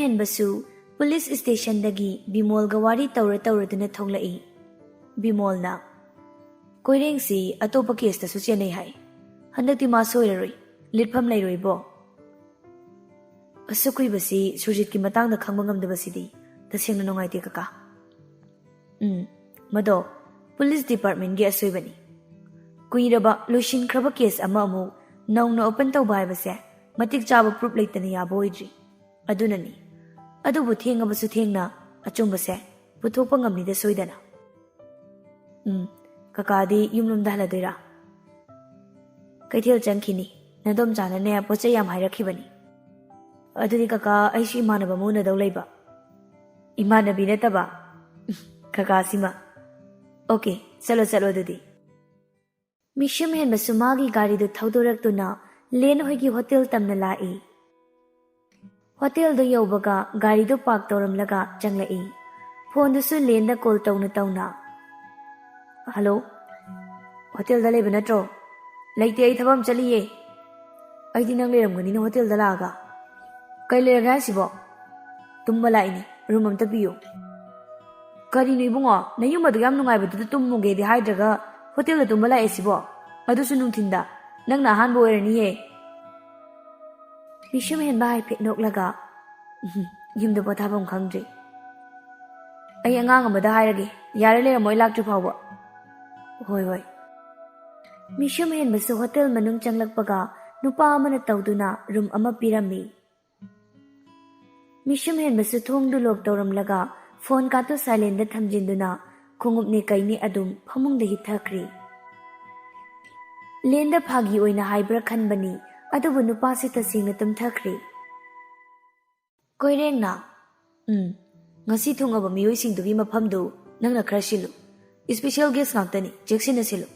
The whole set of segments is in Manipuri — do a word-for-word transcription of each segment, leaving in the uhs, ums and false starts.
ꯍꯦꯟꯕꯁꯨ ꯄꯨꯂꯤꯁ ꯁ꯭ꯇꯦꯁꯟꯗꯒꯤ ꯕꯤꯃꯣꯜꯒ ꯋꯥꯔꯤ ꯇꯧꯔ ꯇꯧꯔꯗꯨꯅ ꯊꯣꯛꯂꯛꯏ꯫ ꯕꯤꯃꯣꯜꯅ, "ꯀꯣꯏꯔꯦꯡꯁꯤ ꯑꯇꯣꯞꯄ ꯀꯦꯁꯇꯁꯨ ꯆꯦꯟꯅꯩ ꯍꯥꯏ꯫ ꯍꯟꯗꯛꯇꯤ ꯃꯥ ꯁꯣꯏꯔꯔꯣꯏ꯫ ꯂꯤꯠꯐꯝ ꯂꯩꯔꯣꯏꯕꯣ꯫" ꯑꯁꯨꯛ ꯀꯨꯏꯕꯁꯤ ꯁꯨꯔꯖꯤꯠꯀꯤ ꯃꯇꯥꯡꯗ ꯈꯪꯕ ꯉꯝꯗꯕꯁꯤꯗꯤ ꯇꯁꯦꯡꯅ ꯅꯨꯡꯉꯥꯏꯇꯦ, ꯀꯀꯥ꯫ ꯎꯝ, ꯃꯗꯣ ꯄꯨꯂꯤꯁ ꯗꯤꯄꯥꯔꯠꯃꯦꯟꯒꯤ ꯑꯁꯣꯏꯕꯅꯤ꯫ ꯀꯨꯏꯔꯕ, ꯂꯣꯏꯁꯤꯟꯈ꯭ꯔꯕ ꯀꯦꯁ ꯑꯃ ꯑꯃꯨꯛ ꯅꯧꯅ ꯑꯣꯄꯟ ꯇꯧꯕ ꯍꯥꯏꯕꯁꯦ ꯃꯇꯤꯛ ꯆꯥꯕ ꯄ꯭ꯔꯨꯐ ꯂꯩꯇꯅ ꯌꯥꯕ ꯑꯣꯏꯗ꯭ꯔꯤ꯫ ꯑꯗꯨꯅꯅꯤ꯫ ꯑꯗꯨꯕꯨ ꯊꯦꯡꯉꯕꯁꯨ ꯊꯦꯡꯅ ꯑꯆꯨꯝꯕꯁꯦ ꯄꯨꯊꯣꯛꯄ ꯉꯝꯅꯤꯗ ꯁꯣꯏꯗꯅ꯫ ꯎꯝ, ꯀꯀꯥꯗꯤ ꯌꯨꯝꯂꯣꯝꯗ ꯍꯜꯂꯗꯣꯏꯔꯥ? ꯀꯩꯊꯦꯜ ꯆꯪꯈꯤꯅꯤ꯫ ꯅꯗꯣꯝꯆꯥꯅꯅꯦ ꯄꯣꯠ ꯆꯩ ꯌꯥꯝ ꯍꯥꯏꯔꯛꯈꯤꯕꯅꯤ꯫ ꯑꯗꯨꯗꯤ ꯀꯀꯥ, ꯑꯩꯁꯨ ꯏꯃꯥꯟꯅꯕ ꯑꯃ ꯎꯅꯗꯧ ꯂꯩꯕ꯫ ꯏꯃꯥꯟꯅꯕꯤ ꯅꯠꯇꯕ? ꯀꯀꯥꯁꯤꯃ꯫ ꯑꯣꯀꯦ, ꯆꯠꯂꯣ, ꯆꯠꯂꯣ ꯑꯗꯨꯗꯤ꯫ ꯃꯤꯁꯨꯝ ꯍꯦꯟꯕꯁꯨ ꯃꯥꯒꯤ ꯒꯥꯔꯤꯗꯨ ꯊꯧꯗꯣꯔꯛꯇꯨꯅ ꯂꯦꯟ ꯍꯣꯏꯒꯤ ꯍꯣꯇꯦꯜ ꯇꯝꯅ ꯂꯥꯛꯏ꯫ ꯍꯣꯇꯦꯜꯗꯨ ꯌꯧꯕꯒ ꯒꯥꯔꯤꯗꯨ ꯄꯥꯔꯛ ꯇꯧꯔꯝꯂꯒ ꯆꯪꯂꯛꯏ꯫ ꯐꯣꯟꯗꯨꯁꯨ ꯂꯦꯟꯗ ꯀꯣꯜ ꯇꯧꯅ ꯇꯧꯅ, "ꯍꯜꯂꯣ, ꯍꯣꯇꯦꯜꯗ ꯂꯩꯕ ꯅꯠꯇ꯭ꯔꯣ? ꯂꯩꯇꯦ, ꯑꯩ ꯊꯕꯛ ꯑꯃ ꯆꯠꯂꯤꯌꯦ꯫" "ꯑꯩꯗꯤ ꯅꯪ ꯂꯩꯔꯝꯒꯅꯤꯅ ꯍꯣꯇꯦꯜꯗ ꯂꯥꯛꯑꯒ꯫" "ꯀꯩ ꯂꯩꯔꯒꯦ ꯍꯥꯏꯁꯤꯕꯣ?" "ꯇꯨꯝꯕ ꯂꯥꯛꯏꯅꯦ, ꯔꯨꯝ ꯑꯝꯇ ꯄꯤꯌꯨ꯫" "ꯀꯔꯤꯅꯣ ꯏꯕꯨꯡꯉꯣ, ꯅꯌꯨꯝ ꯑꯗꯨꯛ ꯌꯥꯝ ꯅꯨꯡꯉꯥꯏꯕꯗꯨꯗ ꯇꯨꯝꯃꯨꯒꯦꯗꯤ ꯍꯥꯏꯗ꯭ꯔꯒ ꯍꯣꯇꯦꯜꯗ ꯇꯨꯝꯕ ꯂꯥꯛꯑꯦ ꯁꯤꯕꯣ? ꯑꯗꯨꯁꯨ ꯅꯨꯡꯊꯤꯟꯗ꯫ ꯅꯪꯅ ꯑꯍꯥꯟꯕ ꯑꯣꯏꯔꯅꯤꯌꯦ꯫" ꯃꯤꯁꯨꯝ ꯍꯦꯟꯕ ꯍꯥꯏꯐꯦꯠ ꯅꯣꯛꯂꯒ, "ꯎꯝ, ꯌꯨꯝꯗ ꯄꯣꯊꯥꯐꯝ ꯈꯪꯗ꯭ꯔꯤ꯫ ꯑꯩ ꯑꯉꯥꯡ ꯑꯃꯗ ꯍꯥꯏꯔꯒꯦ, ꯌꯥꯔꯦ ꯂꯩꯔꯝꯃꯣ ꯑꯩ ꯂꯥꯛꯇ꯭ꯔꯤ ꯐꯥꯎꯕ꯫" "ꯍꯣꯏ, ꯍꯣꯏ꯫" ꯃꯤꯁꯨꯝ ꯍꯦꯟꯕꯁꯨ ꯍꯣꯇꯦꯜ ꯃꯅꯨꯡ ꯆꯪꯂꯛꯄꯒ ꯅꯨꯄꯥ ꯑꯃꯅ ꯇꯧꯗꯨꯅ ꯔꯨꯝ ꯑꯃ ꯄꯤꯔꯝꯃꯤ꯫ ꯃꯤꯁꯨꯝ ꯍꯦꯟꯕꯁꯨ ꯊꯣꯡꯗꯨ ꯂꯣꯛ ꯇꯧꯔꯝꯂꯒ ꯐꯣꯟ ꯀꯥꯇꯨ ꯁꯥꯏꯂꯦꯟꯗ ꯊꯝꯖꯤꯟꯗꯨꯅ ꯈꯣꯡꯎꯞꯅꯦ ꯀꯩꯅꯦ ꯑꯗꯨꯝ ꯐꯃꯨꯡꯗ ꯍꯤꯞꯊꯈ꯭ꯔꯤ꯫ ꯂꯦꯟꯗ ꯐꯥꯒꯤ ꯑꯣꯏꯅ ꯍꯥꯏꯕ꯭ꯔꯥ ꯈꯟꯕꯅꯤ, ꯑꯗꯨꯕꯨ ꯅꯨꯄꯥꯁꯤ ꯇꯁꯦꯡꯅ ꯇꯨꯝꯊꯈ꯭ꯔꯦ꯫ ꯀꯣꯏꯔꯦꯡꯅ, "ꯎꯝ, ꯉꯁꯤ ꯊꯨꯡꯉꯕ ꯃꯤꯑꯣꯏꯁꯤꯡꯗꯨꯒꯤ ꯃꯐꯝꯗꯨ ꯅꯪꯅ ꯈꯔ ꯁꯤꯜꯂꯨ꯫ ꯏꯁꯄꯤꯁꯦꯜ ꯒꯦꯁ ꯉꯥꯛꯇꯅꯤ, ꯆꯦꯛꯁꯤꯟꯅ ꯁꯤꯜꯂꯨ꯫"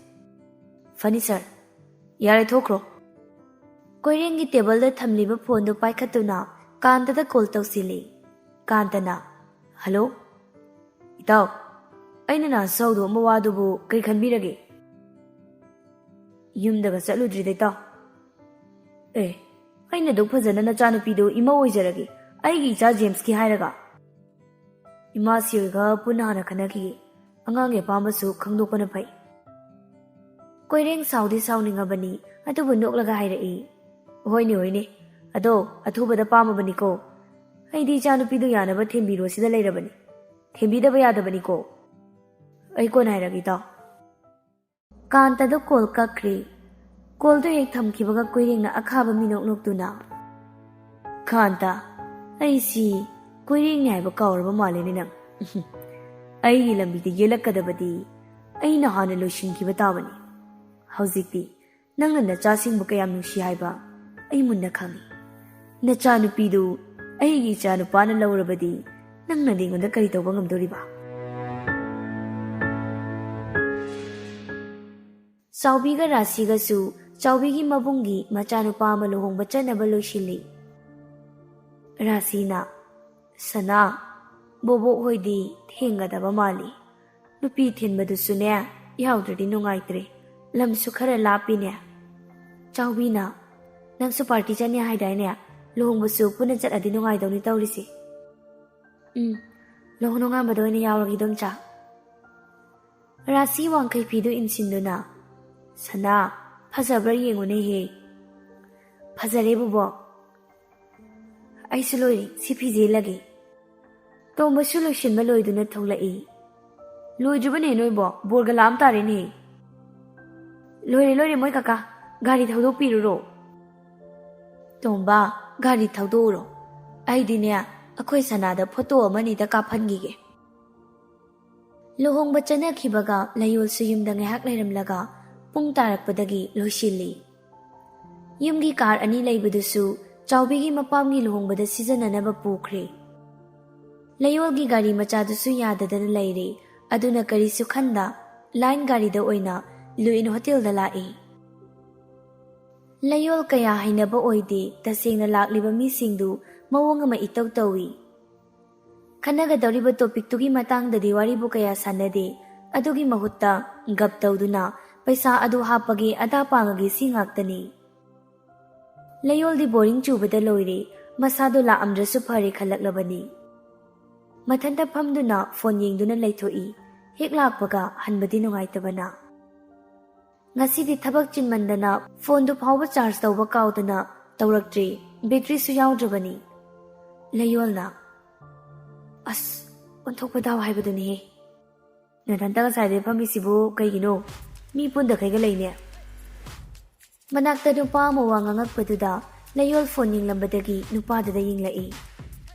"ꯐꯅꯤ ꯁꯥꯔ꯫ ꯌꯥꯔꯦ, ꯊꯣꯛꯈ꯭ꯔꯣ꯫" ꯀꯣꯏꯔꯦꯡꯒꯤ ꯇꯦꯕꯜꯗ ꯊꯝꯂꯤꯕ ꯐꯣꯟꯗꯨ ꯄꯥꯏꯈꯠꯇꯨꯅ ꯀꯥꯟꯇꯗ ꯀꯣꯜ ꯇꯧꯁꯤꯜꯂꯤ꯫ ꯀꯥꯟꯇꯅ, "ꯍꯜꯂꯣ꯫ ꯏꯇꯥꯎ, ꯑꯩꯅ ꯅꯍꯥꯟ ꯁꯥꯎꯗꯣꯛꯑꯝꯕ ꯋꯥꯗꯨꯕꯨ ꯀꯔꯤ ꯈꯟꯕꯤꯔꯒꯦ?" "ꯌꯨꯝꯗꯒ ꯆꯠꯂꯨꯗ꯭ꯔꯤꯗ, ꯏꯇꯥꯎ꯫" "ꯑꯦ, ꯑꯩꯅ ꯑꯗꯨꯛ ꯐꯖꯅ ꯅꯆꯥꯅꯨꯄꯤꯗꯨ ꯏꯃꯧ ꯑꯣꯏꯖꯔꯒꯦ, ꯑꯩꯒꯤ ꯏꯆꯥ ꯖꯦꯝꯁꯀꯤ ꯍꯥꯏꯔꯒ? ꯏꯃꯥ ꯁꯤꯔꯒ ꯄꯨꯟꯅ ꯍꯥꯟꯅ ꯈꯟꯅꯈꯤꯒꯦ꯫ ꯑꯉꯥꯡꯒꯤ ꯑꯄꯥꯝꯕꯁꯨ ꯈꯪꯗꯣꯛꯄꯅ ꯐꯩ꯫ ꯀꯣꯏꯔꯦꯡ ꯁꯥꯎꯗꯤ ꯁꯥꯎꯅꯤꯡꯉꯕꯅꯤ, ꯑꯗꯨꯕꯨ ꯅꯣꯛꯂꯒ ꯍꯥꯏꯔꯛꯏ, "ꯍꯣꯏꯅꯦ, ꯍꯣꯏꯅꯦ, ꯑꯗꯣ ꯑꯊꯨꯕꯗ ꯄꯥꯝꯃꯕꯅꯤꯀꯣ꯫ ꯑꯩꯗꯤ ꯏꯆꯥꯅꯨꯄꯤꯗꯨ ꯌꯥꯅꯕ ꯊꯦꯝꯕꯤꯔꯣ ꯁꯤꯗ ꯂꯩꯔꯕꯅꯤ꯫ ꯊꯦꯝꯕꯤꯗꯕ ꯌꯥꯗꯕꯅꯤꯀꯣ꯫ ꯑꯩ ꯀꯣꯟꯅ ꯍꯥꯏꯔꯒꯦ, ꯏꯇꯥꯎ"꯫ ꯀꯥꯟꯇꯗ ꯀꯣꯜ ꯀꯛꯈ꯭ꯔꯦ꯫ ꯀꯣꯜꯗꯨ ꯍꯦꯛ ꯊꯝꯈꯤꯕꯒ ꯀꯣꯏꯔꯦꯡꯅ ꯑꯈꯥꯕ ꯃꯤꯅꯣꯛ ꯅꯣꯛꯇꯨꯅ, "ꯀꯥꯟꯇ, ꯑꯩꯁꯤ ꯀꯣꯏꯔꯦꯡꯅꯤ ꯍꯥꯏꯕ ꯀꯥꯎꯔꯕ ꯃꯥꯜꯂꯦꯅꯦ ꯅꯪ꯫ ꯑꯩꯒꯤ ꯂꯝꯕꯤꯗ ꯌꯦꯜꯂꯛꯀꯗꯕꯗꯤ ꯑꯩꯅ ꯍꯥꯟꯅ ꯂꯣꯏꯁꯤꯟꯈꯤꯕ ꯇꯥꯕꯅꯤ꯫ ꯍꯧꯖꯤꯛꯇꯤ ꯅꯪꯅ ꯅꯆꯥꯁꯤꯡꯕꯨ ꯀꯌꯥꯝ ꯅꯨꯡꯁꯤ ꯍꯥꯏꯕ ꯑꯩ ꯃꯨꯟꯅ ꯈꯪꯏ꯫ ꯅꯆꯥꯅꯨꯄꯤꯗꯨ ꯑꯩꯒꯤ ꯏꯆꯥꯅꯨꯄꯥꯅ ꯂꯧꯔꯕꯗꯤ ꯅꯪꯅꯗꯤ ꯑꯩꯉꯣꯟꯗ ꯀꯔꯤ ꯇꯧꯕ ꯉꯝꯗꯣꯔꯤꯕ?" ꯆꯥꯎꯕꯤꯒ ꯔꯥꯁꯤꯒꯁꯨ ꯆꯥꯎꯕꯤꯒꯤ ꯃꯕꯨꯡꯒꯤ ꯃꯆꯥꯅꯨꯄꯥ ꯑꯃ ꯂꯨꯍꯣꯡꯕ ꯆꯠꯅꯕ ꯂꯣꯏꯁꯤꯜꯂꯤ꯫ ꯔꯥꯁꯤꯅ, "ꯁꯅꯥ, ꯕꯣꯕꯣꯛ ꯍꯣꯏꯗꯤ ꯊꯦꯡꯒꯗꯕ ꯃꯥꯜꯂꯤ꯫ ꯅꯨꯄꯤ ꯊꯤꯟꯕꯗꯨꯁꯨꯅꯦ, ꯌꯥꯎꯗ꯭ꯔꯗꯤ ꯅꯨꯡꯉꯥꯏꯇ꯭ꯔꯦ꯫ ꯂꯝꯁꯨ ꯈꯔ ꯂꯥꯞꯄꯤꯅꯦ꯫ ꯆꯥꯎꯕꯤꯅ, ꯅꯪꯁꯨ ꯄꯥꯔꯇꯤ ꯆꯠꯅꯤ ꯍꯥꯏꯗꯥꯏꯅꯦ? ꯂꯨꯍꯣꯡꯕꯁꯨ ꯄꯨꯟꯅ ꯆꯠꯂꯗꯤ ꯅꯨꯡꯉꯥꯏꯗꯧꯅꯤ ꯇꯧꯔꯤꯁꯦ꯫ ꯎꯝ, ꯂꯨꯍꯣꯡ ꯅꯣꯡꯉꯥꯟꯕꯗ ꯑꯣꯏꯅ ꯌꯥꯎꯔꯒꯦ, ꯏꯗꯣꯝꯆꯥ"꯫ ꯔꯥꯁꯤ ꯋꯥꯡꯈꯩ ꯐꯤꯗꯨ ꯏꯟꯁꯤꯟꯗꯨꯅ, "ꯁꯅꯥ, ꯐꯖꯕ꯭ꯔꯥ ꯌꯦꯡꯉꯨꯅꯦꯍꯦ"꯫ "ꯐꯖꯔꯦ, ꯕꯣꯕꯣꯛ"꯫ "ꯑꯩꯁꯨ ꯂꯣꯏꯔꯦ, ꯁꯤ ꯐꯤꯖꯦꯜꯂꯒꯦ"꯫ ꯇꯣꯝꯕꯁꯨ ꯂꯣꯏꯁꯤꯟꯕ ꯂꯣꯏꯗꯨꯅ ꯊꯣꯛꯂꯛꯏ꯫ "ꯂꯣꯏꯗ꯭ꯔꯤꯕꯅꯦ ꯅꯣꯏꯕꯣ? ꯕꯣꯔꯒ ꯂꯥꯛꯑꯝ ꯇꯥꯔꯦꯅꯦ"꯫ "ꯂꯣꯏꯔꯦ, ꯂꯣꯏꯔꯦ, ꯃꯣꯏ ꯀꯀꯥ, ꯒꯥꯔꯤ ꯊꯧꯗꯣꯛꯄꯤꯔꯨꯔꯣ"꯫ "ꯇꯣꯝꯕ, ꯒꯥꯔꯤ ꯊꯧꯗꯣꯛꯎꯔꯣ꯫ ꯑꯩꯗꯤꯅꯦ, ꯑꯩꯈꯣꯏ ꯁꯅꯥꯗ ꯐꯣꯇꯣ ꯑꯃꯅꯤꯗ ꯀꯥꯞꯍꯟꯈꯤꯒꯦ"꯫ ꯂꯨꯍꯣꯡꯕ ꯆꯠꯅꯈꯤꯕꯒ ꯂꯩꯌꯣꯜꯁꯨ ꯌꯨꯝꯗ ꯉꯥꯏꯍꯥꯛ ꯂꯩꯔꯝꯂꯒ ꯄꯨꯡ ꯇꯥꯔꯛꯄꯗꯒꯤ ꯂꯣꯏꯁꯤꯜꯂꯤ꯫ ꯌꯨꯝꯒꯤ ꯀꯥꯔ ꯑꯅꯤ ꯂꯩꯕꯗꯨꯁꯨ ꯆꯥꯎꯕꯤꯒꯤ ꯃꯄꯥꯝꯒꯤ ꯂꯨꯍꯣꯡꯕꯗ ꯁꯤꯖꯤꯟꯅꯅꯕ ꯄꯨꯈ꯭ꯔꯦ꯫ ꯂꯩꯌꯣꯜꯒꯤ ꯒꯥꯔꯤ ꯃꯆꯥꯗꯨꯁꯨ ꯌꯥꯗꯗꯅ ꯂꯩꯔꯦ꯫ ꯑꯗꯨꯅ ꯀꯔꯤꯁꯨ ꯈꯟꯗ ꯂꯥꯏꯟ ꯒꯥꯔꯤꯗ ꯑꯣꯏꯅ ꯂꯨꯏꯟ ꯍꯣꯇꯦꯜꯗ ꯂꯥꯛꯏ꯫ ꯂꯩꯌꯣꯜ ꯀꯌꯥ ꯍꯩꯅꯕ ꯑꯣꯏꯗꯦ꯫ ꯇꯁꯦꯡꯅ ꯂꯥꯛꯂꯤꯕ ꯃꯤꯁꯤꯡꯗꯨ ꯃꯑꯣꯡ ꯑꯃ ꯏꯇꯧ ꯇꯧꯏ꯫ ꯈꯟꯅꯒꯗꯧꯔꯤꯕ ꯇꯣꯄꯤꯛꯇꯨꯒꯤ ꯃꯇꯥꯡꯗꯗꯤ ꯋꯥꯔꯤꯕꯨ ꯀꯌꯥ ꯁꯥꯟꯅꯗꯦ꯫ ꯑꯗꯨꯒꯤ ꯃꯍꯨꯠꯇ ꯒꯞ ꯇꯧꯗꯨꯅ ꯄꯩꯁꯥ ꯑꯗꯨ ꯍꯥꯞꯄꯒꯦ ꯑꯗꯥ ꯄꯥꯡꯉꯒꯦ ꯁꯤ ꯉꯥꯛꯇꯅꯤ꯫ ꯂꯩꯌꯣꯜꯗꯤ ꯕꯣꯔꯤꯡ ꯆꯨꯕꯗ ꯂꯣꯏꯔꯦ꯫ ꯃꯁꯥꯗꯣ ꯂꯥꯛꯑꯝꯗ꯭ꯔꯁꯨ ꯐꯔꯦ ꯈꯜꯂꯛꯂꯕꯅꯤ꯫ ꯃꯊꯟꯇ ꯐꯝꯗꯨꯅ ꯐꯣꯟ ꯌꯦꯡꯗꯨꯅ ꯂꯩꯊꯣꯛꯏ꯫ ꯍꯦꯛ ꯂꯥꯛꯄꯒ ꯍꯟꯕꯗꯤ ꯅꯨꯡꯉꯥꯏꯇꯕꯅ꯫ ꯉꯁꯤꯗꯤ ꯊꯕꯛ ꯆꯤꯟꯃꯟꯗꯅ ꯐꯣꯟꯗꯨ ꯐꯥꯎꯕ ꯆꯥꯔꯖ ꯇꯧꯕ ꯀꯥꯎꯗꯅ ꯇꯧꯔꯛꯇ꯭ꯔꯤ꯫ ꯕꯦꯇ꯭ꯔꯤꯁꯨ ꯌꯥꯎꯗ꯭ꯔꯕꯅꯤ꯫ ꯂꯩꯌꯣꯜꯅ, "ꯑꯁ, ꯑꯣꯟꯊꯣꯛꯄ ꯗꯥꯎ ꯍꯥꯏꯕꯗꯨꯅꯤꯍꯦ꯫ ꯅꯊꯟꯇ ꯉꯁꯥꯏꯗꯩ ꯐꯝꯃꯤꯁꯤꯕꯨ ꯀꯩꯒꯤꯅꯣ? ꯃꯤ ꯄꯨꯟꯗꯈꯩꯒ ꯂꯩꯅꯦ?" ꯃꯅꯥꯛꯇ ꯅꯨꯄꯥ ꯑꯃ ꯋꯥ ꯉꯥꯡꯉꯛꯄꯗꯨꯗ ꯂꯩꯌꯣꯜ ꯐꯣꯟ ꯌꯦꯡꯂꯝꯕꯗꯒꯤ ꯅꯨꯄꯥꯗꯨꯗ ꯌꯦꯡꯂꯛꯏ꯫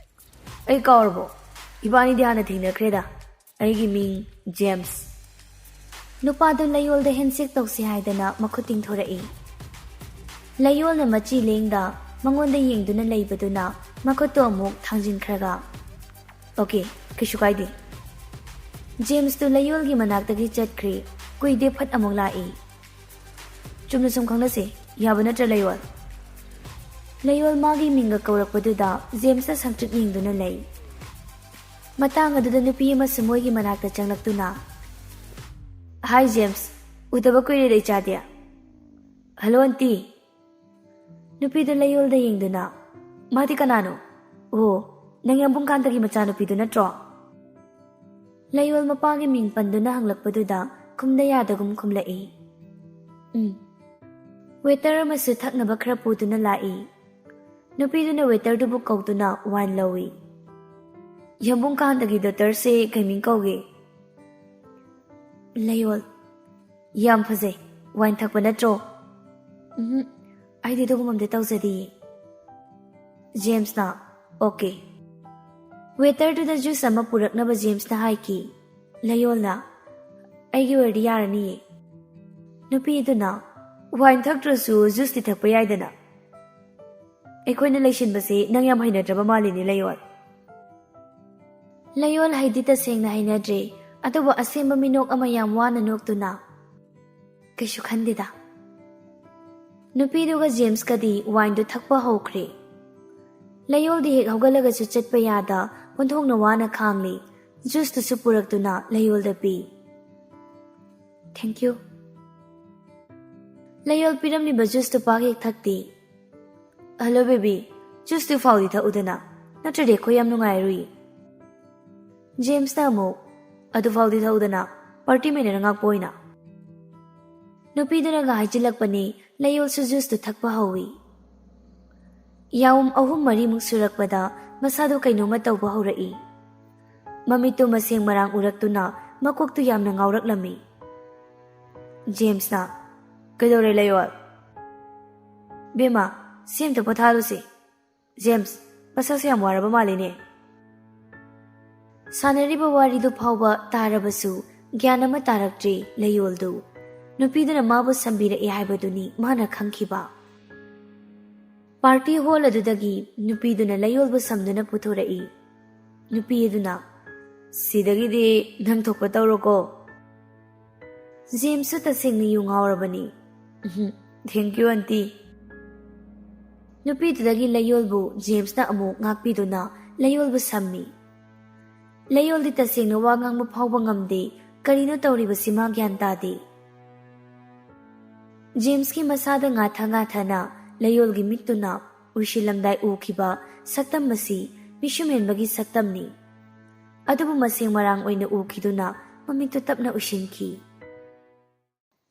"ꯑꯩ ꯀꯥꯎꯔꯕꯣ? ꯏꯕꯥꯅꯤꯗꯤ ꯍꯥꯟꯅ ꯊꯦꯡꯅꯈ꯭ꯔꯦꯗ꯫ ꯑꯩꯒꯤ ꯃꯤꯡ ꯖꯦꯝꯁ꯫" ꯅꯨꯄꯥꯗꯨ ꯂꯩꯌꯣꯜꯗ ꯍꯦꯟꯁꯦꯛ ꯇꯧꯁꯤ ꯍꯥꯏꯗꯅ ꯃꯈꯨꯠ ꯇꯤꯡꯊꯣꯔꯛꯏ꯫ ꯂꯩꯌꯣꯜꯅ ꯃꯆꯤ ꯂꯦꯡꯗ ꯃꯉꯣꯟꯗ ꯌꯦꯡꯗꯨꯅ ꯂꯩꯕꯗꯨꯅ ꯃꯈꯨꯠꯇꯨ ꯑꯃꯨꯛ ꯊꯥꯡꯖꯤꯟꯈ꯭ꯔꯒ, "ꯑꯣꯀꯦ, ꯀꯩꯁꯨ ꯀꯥꯏꯗꯦ꯫" ꯖꯦꯝꯁꯇꯨ ꯂꯩꯌꯣꯜꯒꯤ ꯃꯅꯥꯛꯇꯒꯤ ꯆꯠꯈ꯭ꯔꯦ꯫ ꯀꯨꯏꯗꯦ ꯐꯠ ꯑꯃꯨꯛ ꯂꯥꯛꯏ꯫ "ꯆꯨꯝꯅ ꯁꯨꯝ ꯈꯪꯅꯁꯦ, ꯌꯥꯕ ꯅꯠꯇ꯭ꯔ ꯂꯩꯌꯣꯜ?" ꯂꯩꯌꯣꯜ ꯃꯥꯒꯤ ꯃꯤꯡꯒ ꯀꯧꯔꯛꯄꯗꯨꯗ ꯖꯦꯝꯁꯅ ꯁꯪꯇ꯭ꯔꯤꯛ ꯌꯦꯡꯗꯨꯅ ꯂꯩ꯫ ꯃꯇꯥꯡ ꯑꯗꯨꯗ ꯅꯨꯄꯤ ꯑꯃꯁꯨ ꯃꯣꯏꯒꯤ ꯃꯅꯥꯛꯇ ꯆꯪꯂꯛꯇꯨꯅ, "ꯍꯥꯏ ꯖꯦꯝꯁ, ꯎꯗꯕ ꯀꯨꯏꯔꯦꯗ ꯏꯆꯥꯗꯤ꯫" "Hello aunty." ꯅꯨꯄꯤꯗꯨ ꯂꯩꯌꯣꯜꯗ ꯌꯦꯡꯗꯨꯅ, "ꯃꯥꯗꯤ ꯀꯅꯥꯅꯣ? ꯑꯣ, ꯅꯪ ꯌꯥꯝꯕꯨꯡ ꯀꯥꯟꯇꯒꯤ ꯃꯆꯥꯅꯨꯄꯤꯗꯨ ꯅꯠꯇ꯭ꯔꯣ?" ꯂꯩꯌꯣꯜ ꯃꯄꯥꯒꯤ ꯃꯤꯡ ꯄꯟꯗꯨꯅ ꯍꯪꯂꯛꯄꯗꯨꯗ ꯈꯨꯝꯗ ꯌꯥꯗꯒꯨꯝ ꯈꯨꯝꯂꯛꯏ꯫ "ꯎꯝ꯫" ꯋꯦꯇꯔ ꯑꯃꯁꯨ ꯊꯛꯅꯕ ꯈꯔ ꯄꯨꯗꯨꯅ ꯂꯥꯛꯏ꯫ ꯅꯨꯄꯤꯗꯨꯅ ꯋꯦꯇꯔꯗꯨꯕꯨ ꯀꯧꯗꯨꯅ ꯋꯥꯏꯟ ꯂꯧꯏ꯫ "ꯌꯥꯝꯕꯨꯡ ꯀꯥꯟꯇꯒꯤ ꯗꯣꯇꯔꯁꯦ ꯀꯩ ꯃꯤꯡ ꯀꯧꯒꯦ?" ꯂꯩꯌꯣꯜ, "ꯌꯥꯝ ꯐꯖꯩ꯫ ꯋꯥꯏꯟ ꯊꯛꯄ ꯅꯠꯇ꯭ꯔꯣ?" "ꯎꯝ, ꯑꯩꯗꯤ ꯑꯗꯨꯒꯨꯝꯕ ꯑꯝꯇ ꯇꯧꯖꯗꯤꯌꯦ꯫" ꯖꯦꯝꯁꯅ, "ꯑꯣꯀꯦ꯫" ꯋꯦꯇꯔꯗꯨꯗ ꯖꯨꯁ ꯑꯃ ꯄꯨꯔꯛꯅꯕ ꯖꯦꯝꯁꯅ ꯍꯥꯏꯈꯤ꯫ ꯂꯩꯌꯣꯜꯅ, "ꯑꯩꯒꯤ ꯑꯣꯏꯔꯗꯤ ꯌꯥꯔꯅꯤꯌꯦ꯫" ꯅꯨꯄꯤꯗꯨꯅ, "ꯋꯥꯏꯟ ꯊꯛꯇ꯭ꯔꯁꯨ ꯖꯨꯁꯇꯤ ꯊꯛꯄ ꯌꯥꯏꯗꯅ꯫" "ꯑꯩꯈꯣꯏꯅ ꯂꯩꯁꯤꯟꯕꯁꯦ ꯅꯪ ꯌꯥꯝ ꯍꯩꯅꯗ꯭ꯔꯕ ꯃꯥꯜꯂꯤꯅꯦ ꯂꯩꯌꯣꯜ꯫" ꯂꯩꯌꯣꯜ ꯍꯩꯗꯤ ꯇꯁꯦꯡꯅ ꯍꯩꯅꯗ꯭ꯔꯦ, ꯑꯗꯨꯕꯨ ꯑꯁꯦꯡꯕ ꯃꯤꯅꯣꯛ ꯑꯃ ꯌꯥꯝ ꯋꯥꯅ ꯅꯣꯛꯇꯨꯅ, "ꯀꯩꯁꯨ ꯈꯟꯗꯦꯗ꯫" ꯅꯨꯄꯤꯗꯨꯒ ꯖꯦꯝꯁꯀꯗꯤ ꯋꯥꯏꯟꯗꯨ ꯊꯛꯄ ꯍꯧꯈ꯭ꯔꯦ꯫ ꯂꯩꯌꯣꯜꯗꯤ ꯍꯦꯛ ꯍꯧꯒꯠꯂꯒꯁꯨ ꯆꯠꯄ ꯌꯥꯗ ꯑꯣꯟꯊꯣꯛꯅ ꯋꯥꯅ ꯈꯥꯡꯂꯤ꯫ ꯖꯨꯁꯇꯨꯁꯨ ꯄꯨꯔꯛꯇꯨꯅ ꯂꯩꯌꯣꯜꯗ ꯄꯤ꯫ "Thank you꯫" ꯂꯩꯌꯣꯜ ꯄꯤꯔꯝꯂꯤꯕ ꯖꯨꯁꯇꯨ ꯄꯥꯛ ꯍꯦꯛ ꯊꯛꯇꯦ꯫ "ꯍꯜꯂꯣ ꯕꯦꯕꯤ, ꯖꯨꯁꯇꯨ ꯐꯥꯎꯗꯤ ꯊꯛꯎꯗꯅ, ꯅꯠꯇ꯭ꯔꯗꯤ ꯑꯩꯈꯣꯏ ꯌꯥꯝ ꯅꯨꯡꯉꯥꯏꯔꯨꯏ꯫ ꯖꯦꯝꯁꯅ ꯑꯃꯨꯛ, "ꯑꯗꯨ ꯐꯥꯎꯗꯤ ꯊꯛꯎꯗꯅ, ꯄꯥꯔꯇꯤ ꯃꯦꯅꯦꯖꯔ ꯉꯥꯛꯄ ꯑꯣꯏꯅ꯫" ꯅꯨꯄꯤꯗꯨꯅꯒ ꯍꯥꯏꯖꯤꯜꯂꯛꯄꯅꯤ, ꯂꯩꯌꯣꯜꯁꯨ ꯖꯨꯁꯇꯨ ꯊꯛꯄ ꯍꯧꯏ꯫ ꯌꯥꯎꯝ ꯑꯍꯨꯝ ꯃꯔꯤꯃꯨꯛ ꯁꯨꯔꯛꯄꯗ ꯃꯁꯥꯗꯣ ꯀꯩꯅꯣꯝꯃ ꯇꯧꯕ ꯍꯧꯔꯛꯏ꯫ ꯃꯃꯤꯠꯇꯨ ꯃꯁꯦꯡ ꯃꯔꯥꯡ ꯎꯔꯛꯇꯨꯅ ꯃꯀꯣꯛꯇꯨ ꯌꯥꯝꯅ ꯉꯥꯎꯔꯛꯂꯝꯃꯤ꯫ ꯖꯦꯝꯁꯅ, "ꯀꯩꯗꯧꯔꯦ ꯂꯩꯌꯣꯜ?" "ꯕꯦꯝꯃ, ꯁꯤ ꯑꯝꯇ ꯄꯣꯊꯥꯍꯜꯂꯨꯁꯤ꯫" "ꯖꯦꯝꯁ, ꯃꯁꯛꯁꯦ ꯌꯥꯝ ꯋꯥꯔꯕ ꯃꯥꯜꯂꯤꯅꯦ꯫" ꯁꯥꯟꯅꯔꯤꯕ ꯋꯥꯔꯤꯗꯨ ꯐꯥꯎꯕ ꯇꯥꯔꯕꯁꯨ ꯒ꯭ꯌꯥꯟ ꯑꯃ ꯇꯥꯔꯛꯇ꯭ꯔꯤ ꯂꯩꯌꯣꯜꯗꯨ꯫ ꯅꯨꯄꯤꯗꯨꯅ ꯃꯥꯕꯨ ꯁꯝꯕꯤꯔꯛꯏ ꯍꯥꯏꯕꯗꯨꯅꯤ ꯃꯥꯅ ꯈꯪꯈꯤꯕ꯫ ꯄꯥꯔꯇꯤ ꯍꯣꯜ ꯑꯗꯨꯗꯒꯤ ꯅꯨꯄꯤꯗꯨꯅ ꯂꯩꯌꯣꯜꯕꯨ ꯁꯝꯗꯨꯅ ꯄꯨꯊꯣꯔꯛꯏ꯫ ꯅꯨꯄꯤ ꯑꯗꯨꯅ, "ꯁꯤꯗꯒꯤꯗꯤ ꯅꯪ ꯊꯣꯛꯄ ꯇꯧꯔꯣꯀꯣ꯫" ꯖꯦꯝꯁꯁꯨ ꯇꯁꯦꯡꯅ ꯌꯨ ꯉꯥꯎꯔꯕꯅꯤ꯫ "ꯎꯝꯍꯨꯝ, thank you, aunty꯫" ꯅꯨꯄꯤꯗꯨꯗꯒꯤ ꯂꯩꯌꯣꯜꯕꯨ ꯖꯦꯝꯁꯅ ꯑꯃꯨꯛ ꯉꯥꯛꯄꯤꯗꯨꯅ ꯂꯩꯌꯣꯜꯕꯨ ꯁꯝꯃꯤ꯫ ꯂꯩꯌꯣꯜꯗꯤ ꯇꯁꯦꯡꯅ ꯋꯥ ꯉꯥꯡꯕ ꯐꯥꯎꯕ ꯉꯝꯗꯦ, ꯀꯔꯤꯅꯣ ꯇꯧꯔꯤꯕꯁꯤ ꯃꯥ ꯒ꯭ꯌꯥꯟ ꯇꯥꯗꯦ꯫ ꯖꯦꯝꯁꯀꯤ ꯃꯁꯥꯗ ꯉꯥꯊ ꯉꯥꯊꯅ ꯂꯩꯌꯣꯜꯒꯤ ꯃꯤꯠꯇꯨꯅ ꯎꯏꯁꯤꯜꯂꯝꯗꯥꯏ ꯎꯈꯤꯕ ꯁꯛꯇꯝ ꯑꯁꯤ ꯃꯤꯁꯨꯝ ꯍꯦꯟꯕꯒꯤ ꯁꯛꯇꯝꯅꯤ꯫ ꯑꯗꯨꯕꯨ ꯃꯁꯦꯡ ꯃꯔꯥꯡ ꯑꯣꯏꯅ ꯎꯈꯤꯗꯨꯅ ꯃꯃꯤꯠꯇꯨ ꯇꯞꯅ ꯎꯏꯁꯤꯟꯈꯤ꯫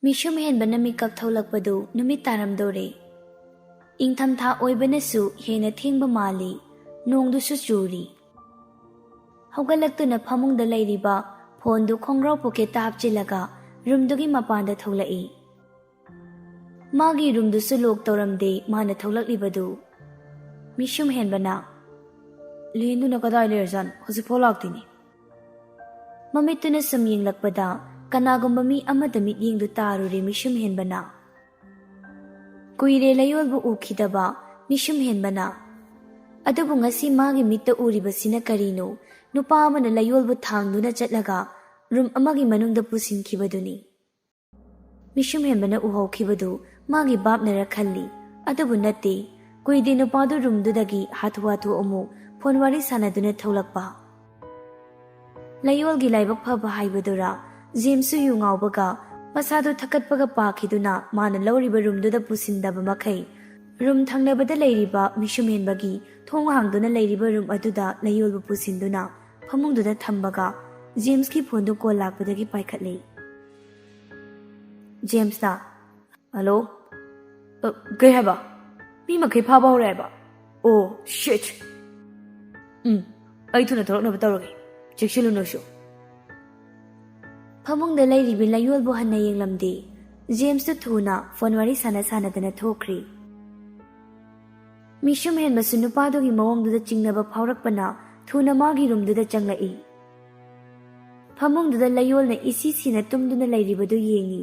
ꯃꯤꯁꯨꯝ ꯍꯦꯟꯕꯅ ꯃꯤꯀꯞ ꯊꯣꯛꯂꯛꯄꯗꯨ ꯅꯨꯃꯤꯠ ꯇꯥꯔꯝꯗꯧꯔꯦ꯫ ꯏꯪꯊꯝꯊꯥ ꯑꯣꯏꯕꯅꯁꯨ ꯍꯦꯟꯅ ꯊꯦꯡꯕ ꯃꯥꯜꯂꯤ꯫ ꯅꯣꯡꯗꯨꯁꯨ ꯆꯨꯔꯤ꯫ ꯍꯧꯒꯠꯂꯛꯇꯨꯅ ꯐꯃꯨꯡꯗ ꯂꯩꯔꯤꯕ ꯐꯣꯟꯗꯨ ꯈꯣꯡꯒ꯭ꯔꯥꯎ ꯄꯣꯀꯦꯠꯇ ꯍꯥꯞꯆꯤꯜꯂꯒ ꯔꯨꯝꯗꯨꯒꯤ ꯃꯄꯥꯟꯗ ꯊꯣꯛꯂꯛꯏ꯫ ꯃꯥꯒꯤ ꯔꯨꯝꯗꯨꯁꯨ ꯂꯣꯛ ꯇꯧꯔꯝꯗꯦ ꯃꯥꯅ ꯊꯣꯛꯂꯛꯂꯤꯕꯗꯨ꯫ ꯃꯤꯁꯨꯝ ꯍꯦꯟꯕꯅ, "ꯂꯦꯟꯗꯨꯅ ꯀꯗꯥꯏ ꯂꯩꯔꯖꯥꯠꯅꯣ? ꯍꯧꯖꯤꯛꯐꯥꯎ ꯂꯥꯛꯇꯦꯅꯦ꯫" ꯃꯃꯤꯠꯇꯨꯅ ꯁꯨꯝ ꯌꯦꯡꯂꯛꯄꯗ ꯀꯅꯥꯒꯨꯝꯕ ꯃꯤ ꯑꯃꯗ ꯃꯤꯠꯌꯦꯡꯗꯨ ꯇꯥꯔꯨꯔꯦ ꯃꯤꯁꯨꯝ ꯍꯦꯟꯕꯅ꯫ ꯀꯨꯏꯔꯦ ꯂꯩꯌꯣꯜꯕꯨ ꯎꯈꯤꯗꯕ ꯃꯤꯁꯨꯝ ꯍꯦꯟꯕꯅ꯫ ꯑꯗꯨꯕꯨ ꯉꯁꯤ ꯃꯥꯒꯤ ꯃꯤꯠꯇ ꯎꯔꯤꯕꯁꯤꯅ ꯀꯔꯤꯅꯣ? ꯅꯨꯄꯥ ꯑꯃꯅ ꯂꯩꯌꯣꯜꯕꯨ ꯊꯥꯡꯗꯨꯅ ꯆꯠꯂꯒ ꯔꯨꯝ ꯑꯃꯒꯤ ꯃꯅꯨꯡꯗ ꯄꯨꯁꯤꯟꯈꯤꯕꯗꯨꯅꯤ꯫ ꯃꯤꯁꯨꯝ ꯍꯦꯟꯕꯅ ꯎꯍꯧꯈꯤꯕꯗꯨ ꯃꯥꯒꯤ ꯚꯥꯞꯅꯔ ꯈꯜꯂꯤ꯫ ꯑꯗꯨꯕꯨ ꯅꯠꯇꯦ꯫ ꯀꯨꯏꯗꯦ ꯅꯨꯄꯥꯗꯨ ꯔꯨꯝꯗꯨꯗꯒꯤ ꯍꯥꯊꯨ ꯍꯥꯊꯨ ꯑꯃꯨꯛ ꯐꯣꯟ ꯋꯥꯔꯤ ꯁꯥꯟꯅꯗꯨꯅ ꯊꯣꯛꯂꯛꯄ꯫ ꯂꯩꯌꯣꯜꯒꯤ ꯂꯥꯏꯕꯛ ꯐꯕ ꯍꯥꯏꯕꯗꯨꯔꯥ, ꯖꯦꯝꯁꯁꯨ ꯌꯨ ꯉꯥꯎꯕꯒ ꯃꯁꯥꯗꯨ ꯊꯛꯀꯠꯄꯒ ꯄꯥꯈꯤꯗꯨꯅ ꯃꯥꯅ ꯂꯧꯔꯤꯕ ꯔꯨꯝꯗꯨꯗ ꯄꯨꯁꯤꯟꯗꯕ ꯃꯈꯩ ꯔꯨꯝ ꯊꯪꯅꯕꯗ ꯂꯩꯔꯤꯕ ꯃꯤꯁꯨꯝ ꯍꯦꯟꯕꯒꯤ ꯊꯣꯡ ꯍꯥꯡꯗꯨꯅ ꯂꯩꯔꯤꯕ ꯔꯨꯝ ꯑꯗꯨꯗ ꯂꯌꯣꯜꯕꯨ ꯄꯨꯁꯤꯟꯗꯨꯅ ꯐꯃꯨꯡꯗꯨꯗ ꯊꯝꯕꯒ ꯖꯦꯝꯁꯀꯤ ꯐꯣꯟꯗꯨ ꯀꯣꯜ ꯂꯥꯛꯄꯗꯒꯤ ꯄꯥꯏꯈꯠꯂꯤ꯫ ꯖꯦꯝꯁꯅ, "ꯍꯜꯂꯣ? ꯑ, ꯀꯩ ꯍꯥꯏꯕ? ꯃꯤ ꯃꯈꯩ ꯐꯥꯕ ꯍꯧꯔꯦ ꯍꯥꯏꯕ? ꯑꯣ, ꯁꯤꯠ! ꯎꯝ, ꯑꯩ ꯊꯨꯅ ꯊꯣꯛꯂꯛꯅꯕ ꯇꯧꯔꯒꯦ꯫ ꯆꯦꯛꯁꯤꯜꯂꯨ ꯅꯣꯏꯁꯨ꯫" ꯐꯃꯨꯡꯗ ꯂꯩꯔꯤꯕꯤ ꯂꯌꯣꯜꯕꯨ ꯍꯟꯅ ꯌꯦꯡꯂꯝꯗꯦ꯫ ꯖꯦꯝꯁꯇꯨ ꯊꯨꯅ ꯐꯣꯟ ꯋꯥꯔꯤ ꯁꯥꯟꯅ ꯁꯥꯟꯅꯗꯅ ꯊꯣꯛꯈ꯭ꯔꯤ꯫ ꯃꯤꯁꯨꯝ ꯍꯦꯟꯕꯁꯨ ꯅꯨꯄꯥꯗꯨꯒꯤ ꯃꯑꯣꯡꯗꯨꯗ ꯆꯤꯡꯅꯕ ꯐꯥꯎꯔꯛꯄꯅ ꯊꯨꯅ ꯃꯥꯒꯤ ꯔꯨꯝꯗꯨꯗ ꯆꯪꯂꯛꯏ꯫ ꯐꯃꯨꯡꯗꯨꯗ ꯂꯌꯣꯜꯅ ꯏꯁꯤ ꯁꯤꯅ ꯇꯨꯝꯗꯨꯅ ꯂꯩꯔꯤꯕꯗꯨ ꯌꯦꯡꯏ꯫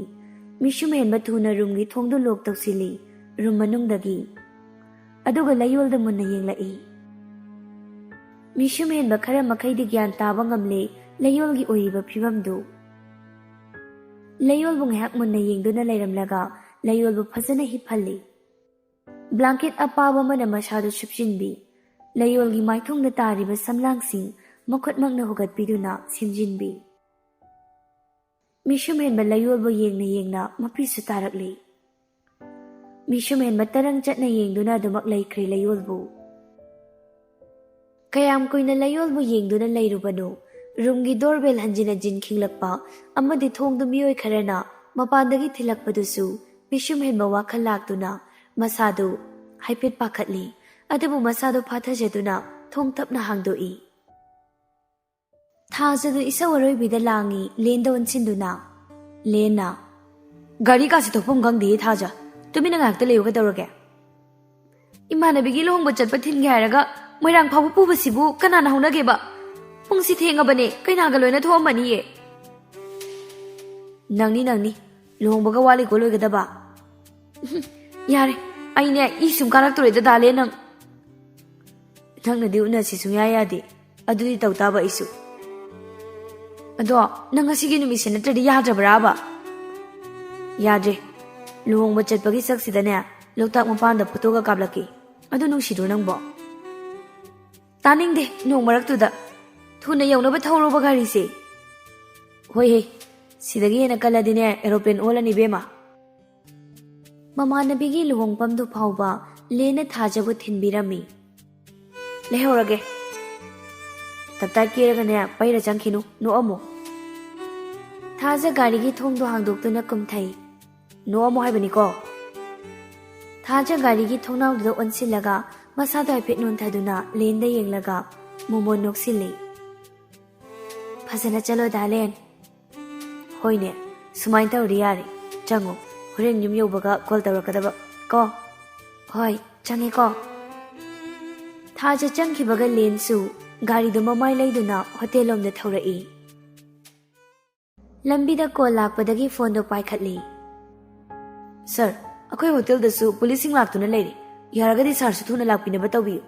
ꯃꯤꯁꯨꯝ ꯍꯦꯟꯕ ꯊꯨꯅ ꯔꯨꯝꯒꯤ ꯊꯣꯡꯗꯨ ꯂꯣꯛ ꯇꯧꯁꯤꯜꯂꯤ꯫ ꯔꯨꯝ ꯃꯅꯨꯡꯗꯒꯤ꯫ ꯑꯗꯨꯒ ꯂꯌꯣꯜꯗ ꯃꯨꯟꯅ ꯌꯦꯡꯂꯛꯏ꯫ ꯃꯤꯁꯨꯝ ꯍꯦꯟꯕ ꯈꯔ ꯃꯈꯩꯗꯤ ꯒ꯭ꯌꯥꯟ ꯇꯥꯕ ꯉꯝꯂꯦ ꯂꯌꯣꯜꯒꯤ ꯑꯣꯏꯔꯤꯕ ꯐꯤꯕꯝꯗꯨ꯫ ꯂꯌꯣꯜꯕꯨ ꯉꯥꯏꯍꯥꯛ ꯃꯨꯟꯅ ꯌꯦꯡꯗꯨꯅ ꯂꯩꯔꯝꯂꯒ ꯂꯌꯣꯜꯕꯨ ꯐꯖꯅ ꯍꯤꯞꯍꯜꯂꯤ꯫ ꯕ꯭ꯂꯥꯡꯀꯦꯠ ꯑꯄꯥꯕ ꯑꯃꯅ ꯃꯁꯥꯗꯨ ꯁꯨꯞꯆꯤꯟꯕꯤ꯫ ꯂꯌꯣꯜꯒꯤ ꯃꯥꯏꯊꯣꯡꯗ ꯇꯥꯔꯤꯕ ꯁꯝꯂꯥꯡꯁꯤꯡ ꯃꯈꯨꯠꯃꯛꯅ ꯍꯨꯒꯠꯄꯤꯗꯨꯅ ꯁꯦꯝꯖꯤꯟꯕꯤ꯫ ꯃꯤꯁꯨꯝ ꯍꯦꯟꯕ ꯂꯌꯣꯜꯕꯨ ꯌꯦꯡꯅ ꯌꯦꯡꯅ ꯃꯄꯤꯁꯨ ꯇꯥꯔꯛꯂꯤ꯫ ꯃꯤꯁꯨꯝ ꯍꯦꯟꯕ ꯇꯔꯪ ꯆꯠꯅ ꯌꯦꯡꯗꯨꯅ ꯑꯗꯨꯃꯛ ꯂꯩꯈ꯭ꯔꯦ ꯂꯌꯣꯜꯕꯨ꯫ ꯀꯌꯥꯝ ꯀꯨꯏꯅ ꯂꯌꯣꯜꯕꯨ ꯌꯦꯡꯗꯨꯅ ꯂꯩꯔꯨꯕꯅꯣ? ꯔꯨꯝꯒꯤ ꯗꯣꯔꯕꯦꯜ ꯍꯟꯖꯤꯟ ꯍꯟꯖꯤꯟ ꯈꯤꯡꯂꯛꯄ ꯑꯃꯗꯤ ꯊꯣꯡꯗꯨ ꯃꯤꯑꯣꯏ ꯈꯔꯅ ꯃꯄꯥꯟꯗꯒꯤ ꯊꯤꯜꯂꯛꯄꯗꯨꯁꯨ ꯃꯤꯁꯨꯝ ꯍꯦꯟꯕ ꯋꯥꯈꯜ ꯂꯥꯛꯇꯨꯅ ꯃꯁꯥꯗꯨ ꯍꯥꯏꯐꯦꯠ ꯄꯥꯈꯠꯂꯤ꯫ ꯑꯗꯨꯕꯨ ꯃꯁꯥꯗꯨ ꯐꯥꯊꯖꯗꯨꯅ ꯊꯣꯡ ꯇꯞꯅ ꯍꯥꯡꯗꯣꯛꯏ꯫ ꯊꯥꯖꯗꯨ ꯏꯁꯧ ꯑꯔꯣꯏꯕꯤꯗ ꯂꯥꯡꯏ ꯂꯦꯟꯗ ꯑꯣꯟꯁꯤꯟꯗꯨꯅ꯫ ꯂꯦꯟꯅ, "ꯒꯥꯔꯤ ꯀꯥꯁꯤ ꯊꯣꯛꯐꯝ ꯈꯪꯗꯦ ꯊꯥꯖ꯫ ꯇꯨꯃꯤꯟꯅ ꯉꯥꯏꯍꯥꯛꯇ ꯂꯩꯌꯨ ꯀꯩꯗꯧꯔꯒꯦ?" "ꯏꯃꯥꯟꯅꯕꯤꯒꯤ ꯂꯨꯍꯣꯡꯕ ꯆꯠꯄ ꯊꯤꯟꯒꯦ ꯍꯥꯏꯔꯒ ꯃꯣꯏꯔꯥꯡ ꯐꯥꯎꯕ ꯄꯨꯕꯁꯤꯕꯨ ꯀꯅꯥꯅ ꯍꯧꯅꯒꯦꯕ? ꯄꯨꯡꯁꯤ ꯊꯦꯡꯉꯕꯅꯦ, ꯀꯩꯅꯥꯒ ꯂꯣꯏꯅ ꯊꯣꯛꯑꯝꯃꯅꯤꯌꯦ꯫" "ꯅꯪꯅꯤ, ꯅꯪꯅꯤ꯫ ꯂꯨꯍꯣꯡꯕꯒ ꯋꯥꯠꯂꯤꯀꯣ ꯂꯣꯏꯒꯗꯕ꯫" "ꯌꯥꯔꯦ, ꯑꯩꯅꯦ ꯏ ꯁꯨꯝ ꯀꯥꯔꯛꯇꯣꯔꯦꯗ ꯗꯥꯂꯦ ꯅꯪ꯫" "ꯅꯪꯅꯗꯤ ꯎꯅꯁꯤ ꯁꯨꯡꯌꯥ ꯌꯥꯗꯦ꯫ ꯑꯗꯨꯗꯤ ꯇꯧ ꯇꯥꯕ ꯑꯩꯁꯨ꯫" "ꯑꯗꯣ ꯅꯪ ꯉꯁꯤꯒꯤ ꯅꯨꯃꯤꯠꯁꯦ ꯅꯠꯇ꯭ꯔꯗꯤ ꯌꯥꯗ꯭ꯔꯕ꯭ꯔꯥꯕ?" "ꯌꯥꯗ꯭ꯔꯦ꯫ ꯂꯨꯍꯣꯡꯕ ꯆꯠꯄꯒꯤ ꯁꯛꯁꯤꯗꯅꯦ ꯂꯣꯛꯇꯥꯛ ꯃꯄꯥꯟꯗ ꯐꯣꯇꯣꯒ ꯀꯥꯞꯂꯛꯀꯦ꯫ ꯑꯗꯨ ꯅꯨꯡꯁꯤꯗ꯭ꯔꯣ ꯅꯪꯕꯣ?" "ꯇꯥꯅꯤꯡꯗꯦ ꯅꯣꯡ ꯃꯔꯛꯇꯨꯗ꯫ ꯊꯨꯅ ꯌꯧꯅꯕ ꯊꯧꯔꯣꯕ ꯒꯥꯔꯤꯁꯦ꯫" "ꯍꯣꯏꯍꯦ, ꯁꯤꯗꯒꯤ ꯍꯦꯟꯅ ꯀꯜꯂꯗꯤꯅꯦ ꯑꯦꯔꯣꯄ꯭ꯂꯦꯟ ꯑꯣꯜꯂꯅꯤ ꯏꯕꯦꯝꯃ꯫" ꯃꯃꯥꯟꯅꯕꯤꯒꯤ ꯂꯨꯍꯣꯡꯐꯝꯗꯨ ꯐꯥꯎꯕ ꯂꯦꯟꯅ ꯊꯥꯖꯕꯨ ꯊꯤꯟꯕꯤꯔꯝꯃꯤ꯫ "ꯂꯩꯍꯧꯔꯒꯦ꯫ ꯇꯞꯇꯥꯏ ꯀꯦꯔꯒꯅꯦ, ꯄꯩꯔ ꯆꯪꯈꯤꯅꯨ, ꯅꯣꯛꯑꯝꯃꯣ꯫" ꯊꯥꯖ ꯒꯥꯔꯤꯒꯤ ꯊꯣꯡꯗꯣ ꯍꯥꯡꯗꯣꯛꯇꯨꯅ ꯀꯨꯝꯊꯩ꯫ "ꯅꯣꯛꯑꯝꯃꯣ ꯍꯥꯏꯕꯅꯤꯀꯣ꯫" ꯊꯥꯖ ꯒꯥꯔꯤꯒꯤ ꯊꯣꯡꯅꯥꯎꯗꯨꯗ ꯑꯣꯟꯁꯤꯜꯂꯒ ꯃꯁꯥꯗꯣ ꯍꯥꯏꯐꯦꯠ ꯅꯣꯟꯊꯗꯨꯅ ꯂꯦꯟꯗ ꯌꯦꯡꯂꯒ ꯃꯣꯃꯣꯟ ꯅꯣꯛꯁꯤꯜꯂꯤ꯫ "ꯐꯖꯅ ꯆꯠꯂꯣ ꯗꯥꯂꯦꯟ꯫" "ꯍꯣꯏꯅꯦ, ꯁꯨꯃꯥꯏꯅ ꯇꯧꯔꯗꯤ ꯌꯥꯔꯦ꯫ ꯆꯪꯉꯣ, ꯍꯣꯔꯦꯟ ꯌꯨꯝ ꯌꯧꯕꯒ ꯀꯣꯜ ꯇꯧꯔꯛꯀꯗꯕ ꯀꯣ꯫" "ꯍꯣꯏ, ꯆꯪꯉꯦꯀꯣ꯫" ꯊꯥꯖ ꯆꯪꯈꯤꯕꯒ ꯂꯦꯟꯁꯨ ꯒꯥꯔꯤꯗꯨ ꯃꯃꯥꯏ ꯂꯩꯗꯨꯅ ꯍꯣꯇꯦꯜ ꯂꯣꯝꯗ ꯊꯧꯔꯛꯏ꯫ ꯂꯝꯕꯤꯗ ꯀꯣꯜ ꯂꯥꯛꯄꯗꯒꯤ ꯐꯣꯟꯗꯣ ꯄꯥꯏꯈꯠꯂꯤ꯫ "ꯁꯥꯔ, ꯑꯩꯈꯣꯏ ꯍꯣꯇꯦꯜꯗꯁꯨ ꯄꯨꯂꯤꯁꯁꯤꯡ ꯂꯥꯛꯇꯨꯅ ꯂꯩꯔꯦ꯫ ꯌꯥꯔꯒꯗꯤ ꯁꯥꯔꯁꯨ ꯊꯨꯅ ꯂꯥꯛꯄꯤꯅꯕ ꯇꯧꯕꯤꯌꯨ꯫"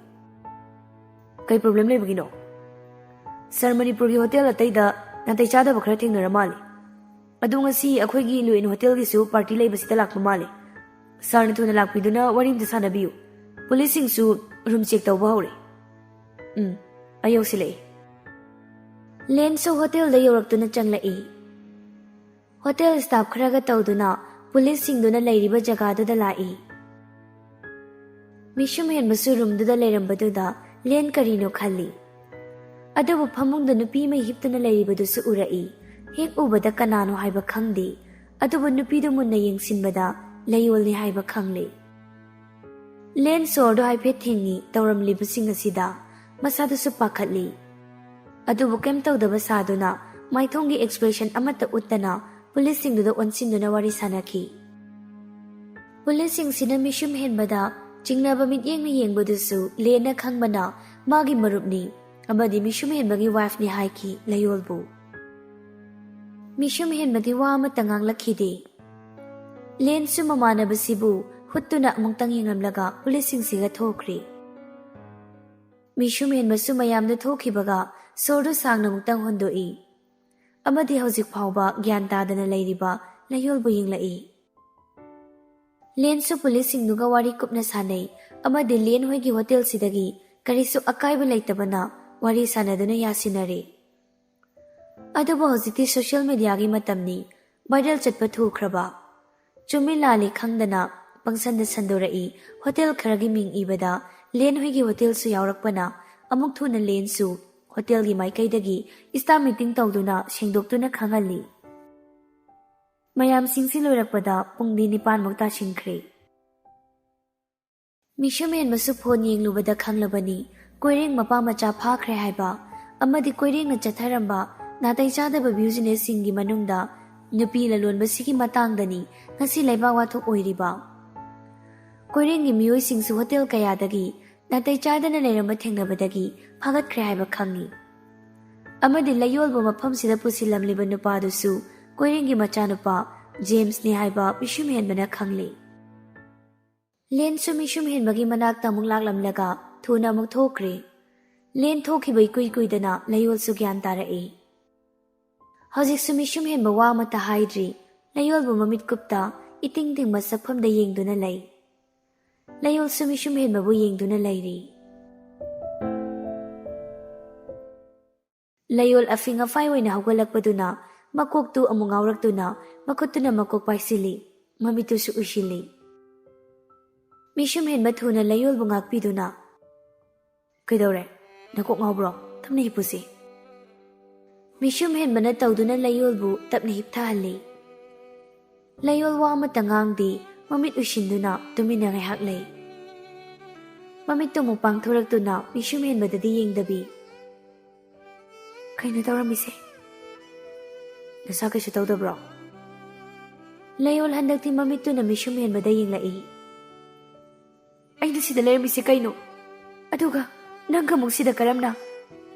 "ꯀꯩ ꯄ꯭ꯔꯣꯕ꯭ꯂꯦꯝ ꯂꯩꯕꯒꯤꯅꯣ?" "ꯁꯥꯔ, ꯃꯅꯤꯄꯨꯔꯒꯤ ꯍꯣꯇꯦꯜ ꯑꯇꯩꯗ ꯅꯥꯇꯩ ꯆꯥꯗꯕ ꯈꯔ ꯊꯦꯡꯅꯔ ꯃꯥꯜꯂꯦ꯫ ꯑꯗꯣ ꯉꯁꯤ ꯑꯩꯈꯣꯏꯒꯤ ꯂꯨꯏꯟ ꯍꯣꯇꯦꯜꯒꯤꯁꯨ ꯄꯥꯔꯇꯤ ꯂꯩꯕꯁꯤꯗ ꯂꯥꯛꯄ ꯃꯥꯜꯂꯦ꯫ ꯁꯥꯔꯅ ꯊꯨꯅ ꯂꯥꯛꯄꯤꯗꯨꯅ ꯋꯥꯔꯤ ꯑꯝꯇ ꯁꯥꯟꯅꯕꯤꯌꯨ꯫ ꯄꯨꯂꯤꯁꯁꯤꯡꯁꯨ ꯔꯨꯝ ꯆꯦꯛ ꯇꯧꯕ ꯍꯧꯔꯦ꯫" "ꯎꯝ, ꯑꯩ ꯌꯧꯁꯤꯜꯂꯛꯑꯦ꯫" ꯂꯦꯟꯁꯨ ꯍꯣꯇꯦꯜꯗ ꯌꯧꯔꯛꯇꯨꯅ ꯆꯪꯂꯛꯏ꯫ ꯍꯣꯇꯦꯜ ꯁ꯭ꯇꯥꯐ ꯈꯔꯒ ꯇꯧꯗꯨꯅ ꯄꯨꯂꯤꯁꯁꯤꯡꯗꯨꯅ ꯂꯩꯔꯤꯕ ꯖꯒꯥꯗꯨꯗ ꯂꯥꯛꯏ꯫ ꯃꯤꯁꯨꯝ ꯍꯦꯟꯕꯁꯨ ꯔꯨꯝꯗꯨꯗ ꯂꯩꯔꯝꯕꯗꯨꯗ ꯂꯦꯟ ꯀꯔꯤꯅꯣ ꯈꯜꯂꯤ꯫ ꯑꯗꯨꯕꯨ ꯐꯃꯨꯡꯗ ꯅꯨꯄꯤ ꯑꯃ ꯍꯤꯞꯇꯨꯅ ꯂꯩꯔꯤꯕꯗꯨꯁꯨ ꯎꯔꯛꯏ꯫ ꯍꯦꯛ ꯎꯕꯗ ꯀꯅꯥꯅꯣ ꯍꯥꯏꯕ ꯈꯪꯗꯦ, ꯑꯗꯨꯕꯨ ꯅꯨꯄꯤꯗꯨ ꯃꯨꯟꯅ ꯌꯦꯡꯁꯤꯟꯕꯗ ꯂꯩꯌꯣꯜꯅꯤ ꯍꯥꯏꯕ ꯈꯪꯂꯦ꯫ ꯂꯦꯟ ꯁꯣꯔꯗꯨ ꯍꯥꯏꯐꯦꯠ ꯊꯤꯡꯉꯤ ꯇꯧꯔꯝꯂꯤꯕꯁꯤꯡ ꯑꯁꯤꯗ꯫ ꯃꯁꯥꯗꯨꯁꯨ ꯄꯥꯈꯠꯂꯤ꯫ ꯑꯗꯨꯕꯨ ꯀꯩꯝ ꯇꯧꯗꯕ ꯁꯥꯗꯨꯅ ꯃꯥꯏꯊꯣꯡꯒꯤ ꯑꯦꯛꯁꯄ꯭ꯔꯦꯁꯟ ꯑꯃꯠꯇ ꯎꯠꯇꯅ ꯄꯨꯂꯤꯁꯁꯤꯡꯗꯨꯗ ꯑꯣꯟꯁꯤꯟꯗꯨꯅ ꯋꯥꯔꯤ ꯁꯥꯅꯈꯤ꯫ ꯄꯨꯂꯤꯁꯁꯤꯡꯁꯤꯅ ꯃꯤꯁꯨꯝ ꯍꯦꯟꯕꯗ ꯆꯤꯡꯅꯕ ꯃꯤꯠꯌꯦꯡꯅ ꯌꯦꯡꯕꯗꯨꯁꯨ ꯂꯦꯟꯅ ꯈꯪꯕꯅ ꯃꯥꯒꯤ ꯃꯔꯨꯞꯅꯤ ꯑꯃꯗꯤ ꯃꯤꯁꯨꯝ ꯍꯦꯟꯕꯒꯤ ꯋꯥꯏꯐꯅꯤ ꯍꯥꯏꯈꯤ ꯂꯩꯌꯣꯜꯕꯨ꯫ ꯃꯤꯁꯨꯝ ꯍꯦꯟꯕꯗꯤ ꯋꯥ ꯑꯃꯠꯇ ꯉꯥꯡꯂꯛꯈꯤꯗꯦ꯫ ꯂꯦꯟꯁꯨ ꯃꯃꯥꯟꯅꯕꯁꯤꯕꯨ ꯍꯨꯠꯇꯨꯅ ꯑꯃꯨꯛꯇꯪ ꯌꯦꯡꯂꯝꯂꯒ ꯄꯨꯂꯤꯁꯁꯤꯡꯁꯤꯒ ꯊꯣꯛꯈ꯭ꯔꯦ꯫ ꯃꯤꯁꯨꯝ ꯍꯦꯟꯕꯁꯨ ꯃꯌꯥꯝꯗ ꯊꯣꯛꯈꯤꯕꯒ ꯁꯣꯔꯗꯨ ꯁꯥꯡꯅ ꯑꯃꯨꯛꯇꯪ ꯍꯣꯟꯗꯣꯛꯏ꯫ ꯑꯃꯗꯤ ꯍꯧꯖꯤꯛ ꯐꯥꯎꯕ ꯒ꯭ꯌꯥꯟ ꯇꯥꯗꯅ ꯂꯩꯔꯤꯕ ꯂꯩꯌꯣꯜꯕꯨ ꯌꯦꯡꯂꯛꯏ꯫ ꯂꯦꯟꯁꯨ ꯄꯨꯂꯤꯁꯁꯤꯡꯗꯨꯒ ꯋꯥꯔꯤ ꯀꯨꯞꯅ ꯁꯥꯅꯩ ꯑꯃꯗꯤ ꯂꯦꯟ ꯍꯣꯏꯒꯤ ꯍꯣꯇꯦꯜꯁꯤꯗꯒꯤ ꯀꯔꯤꯁꯨ ꯑꯀꯥꯏꯕ ꯂꯩꯇꯕꯅ ꯋꯥꯔꯤ ꯁꯥꯅꯗꯨꯅ ꯌꯥꯁꯤꯟꯅꯔꯦ꯫ ꯑꯗꯨꯕꯨ ꯍꯧꯖꯤꯛꯇꯤ ꯁꯣꯁꯤꯌꯦꯜ ꯃꯤꯗꯤꯌꯥꯒꯤ ꯃꯇꯝꯅꯤ, ꯚꯥꯏꯔꯦꯜ ꯆꯠꯄ ꯊꯨꯈ꯭ꯔꯕ꯫ ꯆꯨꯝꯃꯤ ꯂꯥꯜꯂꯤ ꯈꯪꯗꯅ ꯄꯪꯁꯟꯗ ꯁꯟꯗꯣꯔꯛꯏ꯫ ꯍꯣꯇꯦꯜ ꯈꯔꯒꯤ ꯃꯤꯡ ꯏꯕꯗ ꯂꯦꯟ ꯍꯣꯏꯒꯤ ꯍꯣꯇꯦꯜꯁꯨ ꯌꯥꯎꯔꯛꯄꯅ ꯑꯃꯨꯛ ꯊꯨꯅ ꯂꯦꯟꯁꯨ ꯍꯣꯇꯦꯜꯒꯤ ꯃꯥꯏꯀꯩꯗꯒꯤ staff meeting ꯇꯧꯗꯨꯅ ꯁꯦꯡꯗꯣꯛꯇꯨꯅ ꯈꯪꯍꯜꯂꯤ꯫ ꯃꯌꯥꯝꯁꯤꯡꯁꯤ ꯂꯣꯏꯔꯛꯄꯗ ꯄꯨꯡꯗꯤ ꯅꯤꯄꯥꯟꯃꯨꯛ ꯇꯥꯁꯤꯟꯈ꯭ꯔꯦ꯫ ꯃꯤꯁꯨꯝ ꯍꯦꯟꯕꯁꯨ phone ꯌꯦꯡꯂꯨꯕꯗ ꯈꯪꯂꯕꯅꯤ, ꯀꯣꯏꯔꯦꯡ ꯃꯄꯥ ꯃꯆꯥ ꯐꯥꯈ꯭ꯔꯦ ꯍꯥꯏꯕ ꯑꯃꯗꯤ ꯀꯣꯏꯔꯦꯡꯅ ꯆꯠꯊꯔꯝꯕ ꯅꯥꯇꯩ ꯆꯥꯗꯕ businessꯁꯤꯡꯒꯤ ꯃꯅꯨꯡꯗ ꯅꯨꯄꯤ ꯂꯂꯣꯟꯕꯁꯤꯒꯤ ꯃꯇꯥꯡꯗꯅꯤ ꯉꯁꯤ ꯂꯩꯕꯥꯛ ꯋꯥꯊꯣꯛ ꯑꯣꯏꯔꯤꯕ꯫ ꯀꯣꯏꯔꯦꯡꯒꯤ ꯃꯤꯑꯣꯏꯁꯤꯡꯁꯨ ꯍꯣꯇꯦꯜ ꯀꯌꯥꯗꯒꯤ ꯅꯥꯇꯩ ꯆꯥꯗꯅ ꯂꯩꯔꯝꯕ ꯊꯦꯡꯅꯕꯗꯒꯤ ꯐꯥꯒꯠꯈ꯭ꯔꯦ ꯍꯥꯏꯕ ꯈꯪꯉꯤ꯫ ꯑꯃꯗꯤ ꯂꯩꯌꯣꯜꯕꯨ ꯃꯐꯝꯁꯤꯗ ꯄꯨꯁꯤꯜꯂꯝꯂꯤꯕ ꯅꯨꯄꯥꯗꯨꯁꯨ ꯀꯣꯏꯔꯦꯡꯒꯤ ꯃꯆꯥꯅꯨꯄꯥ ꯖꯦꯝꯁꯅꯤ ꯍꯥꯏꯕ ꯃꯤꯁꯨꯝ ꯍꯦꯟꯕꯅ ꯈꯪꯂꯤ꯫ ꯂꯦꯟꯁꯨ ꯃꯤꯁꯨꯝ ꯍꯦꯟꯕꯒꯤ ꯃꯅꯥꯛꯇ ꯑꯃꯨꯛ ꯂꯥꯛꯂꯝꯂꯒ ꯊꯨꯅ ꯑꯃꯨꯛ ꯊꯣꯛꯈ꯭ꯔꯦ꯫ ꯂꯦꯟ ꯊꯣꯛꯈꯤꯕ ꯏꯀꯨꯏ ꯀꯨꯏꯗꯅ ꯂꯩꯌꯣꯜꯁꯨ ꯒ꯭ꯌꯥꯟ ꯇꯥꯔꯛꯏ꯫ ꯍꯧꯖꯤꯛꯁꯨ ꯃꯤꯁꯨꯝ ꯍꯦꯟꯕ ꯋꯥ ꯑꯃꯠꯇ ꯍꯥꯏꯗ꯭ꯔꯤ꯫ ꯂꯩꯌꯣꯜꯕꯨ ꯃꯃꯤꯠ ꯀꯨꯞꯇ ꯏꯇꯤꯡ ꯇꯤꯡꯕ ꯁꯛꯐꯝꯗ ꯌꯦꯡꯗꯨꯅ ꯂꯩ꯫ ꯂꯩꯌꯣꯜꯁꯨ ꯃꯤꯁꯨꯝ ꯍꯦꯟꯕꯕꯨ ꯌꯦꯡꯗꯨꯅ ꯂꯩꯔꯤ꯫ ꯂꯩꯌꯣꯜ ꯑꯐꯤꯡ ꯑꯐꯥꯏ ꯑꯣꯏꯅ ꯍꯧꯒꯠꯂꯛꯄꯗꯨꯅ ꯃꯀꯣꯛꯇꯨ ꯑꯃꯨꯛ ꯉꯥꯎꯔꯛꯇꯨꯅ ꯃꯈꯨꯠꯇꯨꯅ ꯃꯀꯣꯛ ꯄꯥꯏꯁꯤꯜꯂꯤ, ꯃꯃꯤꯠꯇꯨꯁꯨ ꯎꯏꯁꯤꯜꯂꯤ꯫ ꯃꯤꯁꯨꯝ ꯍꯦꯟꯕ ꯊꯨꯅ ꯂꯩꯌꯣꯜꯕꯨ ꯉꯥꯛꯄꯤꯗꯨꯅ, "ꯀꯩꯗꯧꯔꯦ? ꯅꯀꯣꯛ ꯉꯥꯎꯕ꯭ꯔꯣ? ꯇꯞꯅ ꯍꯤꯞꯄꯨꯁꯤ꯫" ꯃꯤꯁꯨꯝ ꯍꯦꯟꯕꯅ ꯇꯧꯗꯨꯅ ꯂꯩꯌꯣꯜꯕꯨ ꯇꯞꯅ ꯍꯤꯞꯊꯍꯜꯂꯤ꯫ ꯂꯩꯌꯣꯜ ꯋꯥ ꯑꯃꯠꯇ ꯉꯥꯡꯗꯦ, ꯃꯃꯤꯠ ꯎꯏꯁꯤꯟꯗꯨꯅ ꯇꯨꯃꯤꯟꯅ ꯉꯥꯏꯍꯥꯛ ꯂꯩ꯫ ꯃꯃꯤꯠꯇꯨ ꯑꯃꯨꯛ ꯄꯥꯡꯊꯣꯔꯛꯇꯨꯅ ꯃꯤꯁꯨꯝ ꯍꯦꯟꯕꯗꯗꯤ ꯌꯦꯡꯗꯕꯤ, "ꯀꯩꯅꯣ ꯇꯧꯔꯝꯃꯤꯁꯦ? ꯅꯁꯥ ꯀꯩꯁꯨ ꯇꯧꯗꯕ꯭ꯔꯣ?" ꯂꯩꯌꯣꯜ ꯍꯟꯗꯛꯇꯤ ꯃꯃꯤꯠꯇꯨꯅ ꯃꯤꯁꯨꯝ ꯍꯦꯟꯕꯗ ꯌꯦꯡꯂꯛꯏ꯫ "ꯑꯩꯅ ꯁꯤꯗ ꯂꯩꯔꯝꯃꯤꯁꯦ ꯀꯩꯅꯣ? ꯑꯗꯨꯒ ꯅꯪꯒ ꯑꯃꯨꯛ ꯁꯤꯗ ꯀꯔꯝꯅ?"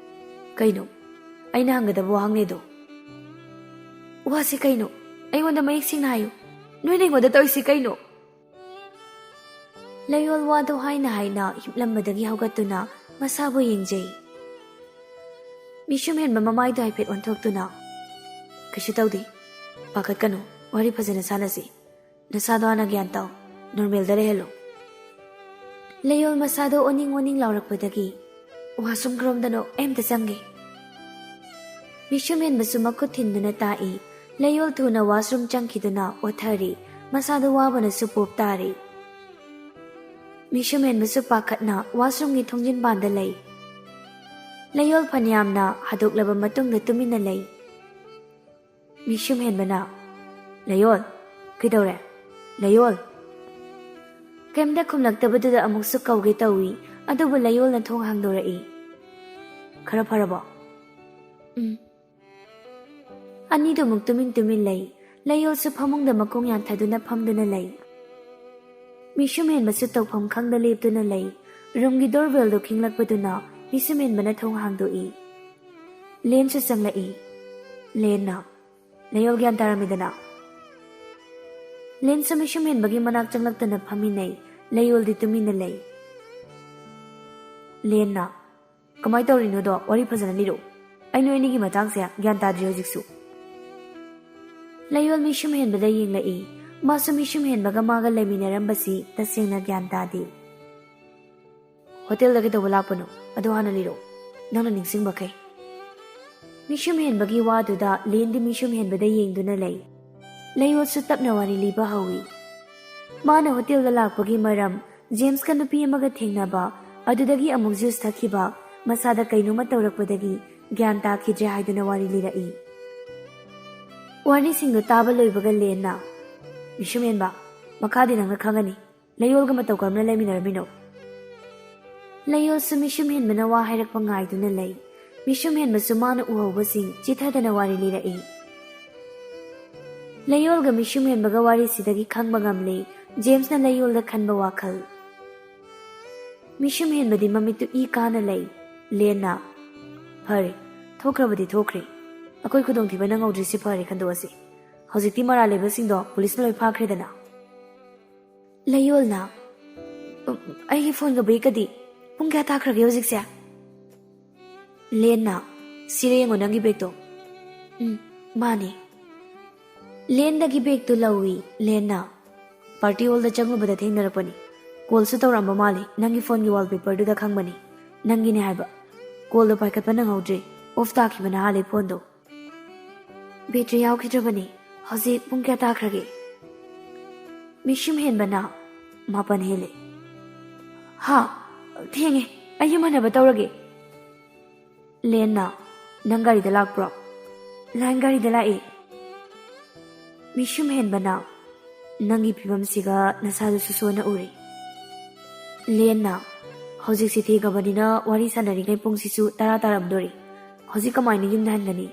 "ꯀꯩꯅꯣ? ꯑꯩꯅ ꯍꯪꯒꯗꯕ ꯋꯥꯍꯪꯅꯦ ꯑꯗꯣ?" "ꯋꯥꯁꯦ ꯀꯩꯅꯣ? ꯑꯩꯉꯣꯟꯗ ꯃꯌꯦꯛ ꯁꯦꯡꯅ ꯍꯥꯏꯌꯨ꯫ ꯅꯣꯏꯅ ꯑꯩꯉꯣꯟꯗ ꯇꯧꯔꯤꯁꯦ ꯀꯩꯅꯣ?" ꯂꯩꯌꯣꯜ ꯋꯥꯗꯣ ꯍꯥꯏꯅ ꯍꯥꯏꯅ ꯍꯤꯞꯂꯝꯕꯗꯒꯤ ꯍꯧꯒꯠꯇꯨꯅ ꯃꯁꯥꯕꯨ ꯌꯦꯡꯖꯩ꯫ ꯃꯤꯁꯨꯝ ꯍꯦꯟꯕ ꯃꯃꯥꯏꯗꯣ ꯍꯥꯏꯐꯦꯠ ꯑꯣꯟꯊꯣꯛꯇꯨꯅ, "ꯀꯩꯁꯨ ꯇꯧꯗꯦ, ꯄꯥꯈꯠꯀꯅꯨ, ꯋꯥꯔꯤ ꯐꯖꯅ ꯁꯥꯟꯅꯁꯤ꯫ ꯅꯁꯥꯗꯣ ꯍꯥꯟꯅ ꯒ꯭ꯌꯥꯟ ꯇꯥꯎ, normalꯗ ꯂꯩꯍꯜꯂꯨ꯫" ꯂꯩꯌꯣꯜ ꯃꯁꯥꯗꯣ ꯑꯣꯅꯤꯡ ꯑꯣꯅꯤꯡ ꯂꯥꯎꯔꯛꯄꯗꯒꯤ, "Washroom ꯀꯔꯣꯝꯗꯅꯣ? ꯑꯩ ꯑꯝꯇ ꯆꯪꯒꯦ꯫" ꯃꯤꯁꯨꯝ ꯍꯦꯟꯕꯁꯨ ꯃꯈꯨꯠ ꯊꯤꯟꯗꯨꯅ ꯇꯥꯛꯏ꯫ ꯂꯩꯌꯣꯜ ꯊꯨꯅ washroom ꯆꯪꯈꯤꯗꯨꯅ ꯑꯣꯊꯔꯤ꯫ ꯃꯁꯥꯗꯨ ꯋꯥꯕꯅꯁꯨ ꯄꯣꯞ ꯇꯥꯔꯤ꯫ ꯃꯤꯁꯨꯝ ꯍꯦꯟꯕꯁꯨ ꯄꯥꯈꯠꯅ ꯋꯥꯁꯔꯨꯝꯒꯤ ꯊꯣꯡꯖꯤꯟ ꯄꯥꯟꯗ ꯂꯩ꯫ ꯂꯩꯌꯣꯜ ꯐꯅꯌꯥꯝꯅ ꯍꯥꯗꯣꯛꯂꯕ ꯃꯇꯨꯡꯗ ꯇꯨꯃꯤꯟꯅ ꯂꯩ꯫ ꯃꯤꯁꯨꯝ ꯍꯦꯟꯕꯅ, "ꯂꯩꯌꯣꯜ, ꯀꯩꯗꯧꯔꯦ? ꯂꯩꯌꯣꯜ!" ꯀꯩꯝꯇ ꯈꯨꯝꯂꯛꯇꯕꯗꯨꯗ ꯑꯃꯨꯛꯁꯨ ꯀꯧꯒꯦ ꯇꯧꯏ, ꯑꯗꯨꯕꯨ ꯂꯩꯌꯣꯜꯅ ꯊꯣꯡ ꯍꯥꯡꯗꯣꯔꯛꯏ꯫ "ꯈꯔ ꯐꯔꯕꯣ?" "ꯎꯝ꯫" ꯑꯅꯤꯗꯨꯃꯛ ꯇꯨꯃꯤꯟ ꯇꯨꯃꯤꯟ ꯂꯩ꯫ ꯂꯩꯌꯣꯜꯁꯨ ꯐꯃꯨꯡꯗ ꯃꯈꯣꯡ ꯌꯥꯟꯊꯗꯨꯅ ꯐꯝꯗꯨꯅ ꯂꯩ꯫ ꯃꯤꯁꯨꯝ ꯍꯦꯟꯕꯁꯨ ꯇꯧꯐꯝ ꯈꯪꯗ ꯂꯦꯞꯇꯨꯅ ꯂꯩ꯫ ꯔꯨꯝꯒꯤ ꯗꯣꯔꯕꯦꯜꯗꯨ ꯈꯤꯡꯂꯛꯄꯗꯨꯅ ꯃꯤꯁꯨꯝ ꯍꯦꯟꯕꯅ ꯊꯣꯡ ꯍꯥꯡꯗꯣꯛꯏ꯫ ꯂꯦꯟꯁꯨ ꯆꯪꯂꯛꯏ꯫ ꯂꯦꯟꯅ, "ꯂꯩꯌꯣꯜ, ꯒ꯭ꯌꯥꯟ ꯇꯥꯔꯝꯃꯤꯗꯅ?" ꯂꯦꯟꯁꯨ ꯃꯤꯁꯨꯝ ꯍꯦꯟꯕꯒꯤ ꯃꯅꯥꯛ ꯆꯪꯂꯛꯇꯨꯅ ꯐꯝꯃꯤꯟꯅꯩ꯫ ꯂꯩꯌꯣꯜꯗꯤ ꯇꯨꯃꯤꯟꯅ ꯂꯩ꯫ ꯂꯦꯟꯅ, "ꯀꯃꯥꯏ ꯇꯧꯔꯤꯅꯣꯗꯣ ꯋꯥꯔꯤ ꯐꯖꯅ ꯂꯤꯔꯛꯎ꯫ ꯑꯩ ꯅꯣꯏ ꯑꯅꯤꯒꯤ ꯃꯇꯥꯡꯁꯦ ꯒ꯭ꯌꯥꯟ ꯇꯥꯗ꯭ꯔꯤ ꯍꯧꯖꯤꯛꯁꯨ꯫" ꯂꯩꯌꯣꯜ ꯃꯤꯁꯨꯝ ꯍꯦꯟꯕꯗ ꯌꯦꯡꯂꯛꯏ꯫ ꯃꯥꯁꯨ ꯃꯤꯁꯨꯝ ꯍꯦꯟꯕꯒ ꯃꯥꯒ ꯂꯩꯃꯤꯟꯅꯔꯝꯕꯁꯤ ꯇꯁꯦꯡꯅ ꯒ꯭ꯌꯥꯟ ꯇꯥꯗꯦ꯫ "ꯍꯣꯇꯦꯜꯗ ꯀꯩꯗꯧꯕ ꯂꯥꯛꯄꯅꯣ? ꯑꯗꯨ ꯍꯥꯟꯅ ꯂꯤꯔꯛꯎ, ꯅꯪꯅ ꯅꯤꯡꯁꯤꯡꯕꯈꯩ꯫" ꯃꯤꯁꯨꯝ ꯍꯦꯟꯕꯒꯤ ꯋꯥꯗꯨꯗ ꯂꯦꯟꯗꯤ ꯃꯤꯁꯨꯝ ꯍꯦꯟꯕꯗ ꯌꯦꯡꯗꯨꯅ ꯂꯩ꯫ ꯂꯩꯌꯣꯜꯁꯨ ꯇꯞꯅ ꯋꯥꯔꯤ ꯂꯤꯕ ꯍꯧꯏ꯫ ꯃꯥꯅ ꯍꯣꯇꯦꯜꯗ ꯂꯥꯛꯄꯒꯤ ꯃꯔꯝ, ꯖꯦꯝꯁꯀ ꯅꯨꯄꯤ ꯑꯃꯒ ꯊꯦꯡꯅꯕ, ꯑꯗꯨꯗꯒꯤ ꯑꯃꯨꯛ ꯖꯨꯁ ꯊꯛꯈꯤꯕ, ꯃꯁꯥꯗ ꯀꯩꯅꯣꯝꯃ ꯇꯧꯔꯛꯄꯗꯒꯤ ꯒ꯭ꯌꯥꯟ ꯇꯥꯈꯤꯗ꯭ꯔꯦ ꯍꯥꯏꯗꯨꯅ ꯋꯥꯔꯤ ꯂꯤꯔꯛꯏ꯫ ꯋꯥꯔꯤꯁꯤꯡꯗꯨ ꯇꯥꯕ ꯂꯣꯏꯕꯒ ꯂꯦꯟꯅ, "ꯃꯤꯁꯨꯝ ꯍꯦꯟꯕ, ꯃꯈꯥꯗꯤ ꯅꯪꯅ ꯈꯪꯒꯅꯤ꯫ ꯂꯩꯌꯣꯜꯒ ꯃꯇꯧ ꯀꯔꯝꯅ ꯂꯩꯃꯤꯟꯅꯔꯝꯃꯤꯅꯣ?" ꯂꯩꯌꯣꯜꯁꯨ ꯃꯤꯁꯨꯝ ꯍꯦꯟꯕꯅ ꯋꯥ ꯍꯥꯏꯔꯛꯄ ꯉꯥꯏꯗꯨꯅ ꯂꯩ꯫ ꯃꯤꯁꯨꯝ ꯍꯦꯟꯕꯁꯨ ꯃꯥꯅ ꯎꯍꯧꯕꯁꯤꯡ ꯆꯤꯊꯗꯅ ꯋꯥꯔꯤ ꯂꯤꯔꯛꯏ꯫ ꯂꯩꯌꯣꯜꯒ ꯃꯤꯁꯨꯝ ꯍꯦꯟꯕꯒ ꯋꯥꯔꯤꯁꯤꯗꯒꯤ ꯈꯪꯕ ꯉꯝꯂꯦ ꯖꯦꯝꯁꯅ ꯂꯩꯌꯣꯜꯗ ꯈꯟꯕ ꯋꯥꯈꯜ꯫ ꯃꯤꯁꯨꯝ ꯍꯦꯟꯕꯗꯤ ꯃꯃꯤꯠꯇꯨ ꯏ ꯀꯥꯅ ꯂꯩ꯫ ꯂꯦꯟꯅ, "ꯐꯔꯦ, ꯊꯣꯛꯈ꯭ꯔꯕꯗꯤ ꯊꯣꯛꯈ꯭ꯔꯦ꯫ ꯑꯩꯈꯣꯏ ꯈꯨꯗꯣꯡꯊꯤꯕ ꯅꯪꯍꯧꯗ꯭ꯔꯤꯁꯤ ꯐꯔꯦ, ꯈꯟꯗꯣꯛꯑꯁꯤ꯫ ꯍꯧꯖꯤꯛꯇꯤ ꯃꯔꯥꯜ ꯂꯩꯕꯁꯤꯡꯗꯣ ꯄꯨꯂꯤꯁꯅ ꯂꯣꯏ ꯐꯥꯈ꯭ꯔꯦꯗꯅ꯫" ꯂꯩꯌꯣꯜꯅ, "ꯎꯝ, ꯑꯩꯒꯤ ꯐꯣꯟꯒ ꯕꯦꯒꯀꯗꯤ? ꯄꯨꯡ ꯀꯌꯥ ꯇꯥꯈ꯭ꯔꯒꯦ ꯍꯧꯖꯤꯛꯁꯦ?" ꯂꯦꯟꯅ, "ꯁꯤꯔꯦ ꯌꯦꯡꯉꯣ ꯅꯪꯒꯤ ꯕꯦꯒꯇꯣ꯫" "ꯎꯝ, ꯃꯥꯅꯦ꯫" ꯂꯦꯟꯗꯒꯤ ꯕꯦꯒꯇꯨ ꯂꯧꯏ꯫ ꯂꯦꯟꯅ, "ꯄꯥꯔꯇꯤ ꯍꯣꯜꯗ ꯆꯪꯂꯨꯕꯗ ꯊꯦꯡꯅꯔꯛꯄꯅꯤ꯫ ꯀꯣꯜꯁꯨ ꯇꯧꯔꯛꯑꯝꯕ ꯃꯥꯜꯂꯤ, ꯅꯪꯒꯤ ꯐꯣꯟꯒꯤ ꯋꯥꯜꯄꯦꯄꯔꯗꯨꯗ ꯈꯪꯕꯅꯤ꯫ ꯅꯪꯒꯤꯅꯦ ꯍꯥꯏꯕ꯫ ꯀꯣꯜꯗꯣ ꯄꯥꯏꯈꯠꯄ ꯅꯪꯍꯧꯗ꯭ꯔꯦ, ꯑꯣꯐ ꯇꯥꯈꯤꯕꯅ ꯍꯥꯜꯂꯦ ꯐꯣꯟꯗꯣ꯫ ꯕꯦꯇ꯭ꯔꯤ ꯌꯥꯎꯈꯤꯗ꯭ꯔꯕꯅꯤ꯫ ꯍꯧꯖꯤꯛ ꯄꯨꯡ ꯀꯌꯥ ꯇꯥꯈ꯭ꯔꯒꯦ?" ꯃꯤꯁꯨꯝ ꯍꯦꯟꯕꯅ ꯃꯥꯄꯟ ꯍꯦꯜꯂꯦ꯫ ꯍꯥ? ꯊꯦꯡꯉꯦ꯫ ꯑꯩ ꯌꯨꯝ ꯍꯟꯅꯕ ꯇꯧꯔꯒꯦ꯫ ꯂꯦꯟꯅ, "ꯅꯪ ꯒꯥꯔꯤꯗ ꯂꯥꯛꯄ꯭ꯔꯣ?" "ꯂꯥꯏꯟ ꯒꯥꯔꯤꯗ ꯂꯥꯛꯏ꯫" ꯃꯤꯁꯨꯝ ꯍꯦꯟꯕꯅ, "ꯅꯪꯒꯤ ꯐꯤꯕꯝꯁꯤꯒ ꯅꯁꯥꯗꯨꯁꯨ ꯁꯣꯟꯅ ꯎꯔꯦ꯫" ꯂꯦꯟꯅ, "ꯍꯧꯖꯤꯛꯁꯤ ꯊꯦꯡꯉꯕꯅꯤꯅ ꯋꯥꯔꯤ ꯁꯥꯟꯅꯔꯤꯉꯩ ꯄꯨꯡꯁꯤꯁꯨ ꯇꯔꯥ ꯇꯥꯔꯝꯗꯣꯔꯤ꯫ ꯍꯧꯖꯤꯛ ꯀꯃꯥꯏꯅ ꯌꯨꯝꯗ ꯍꯟꯒꯅꯤ?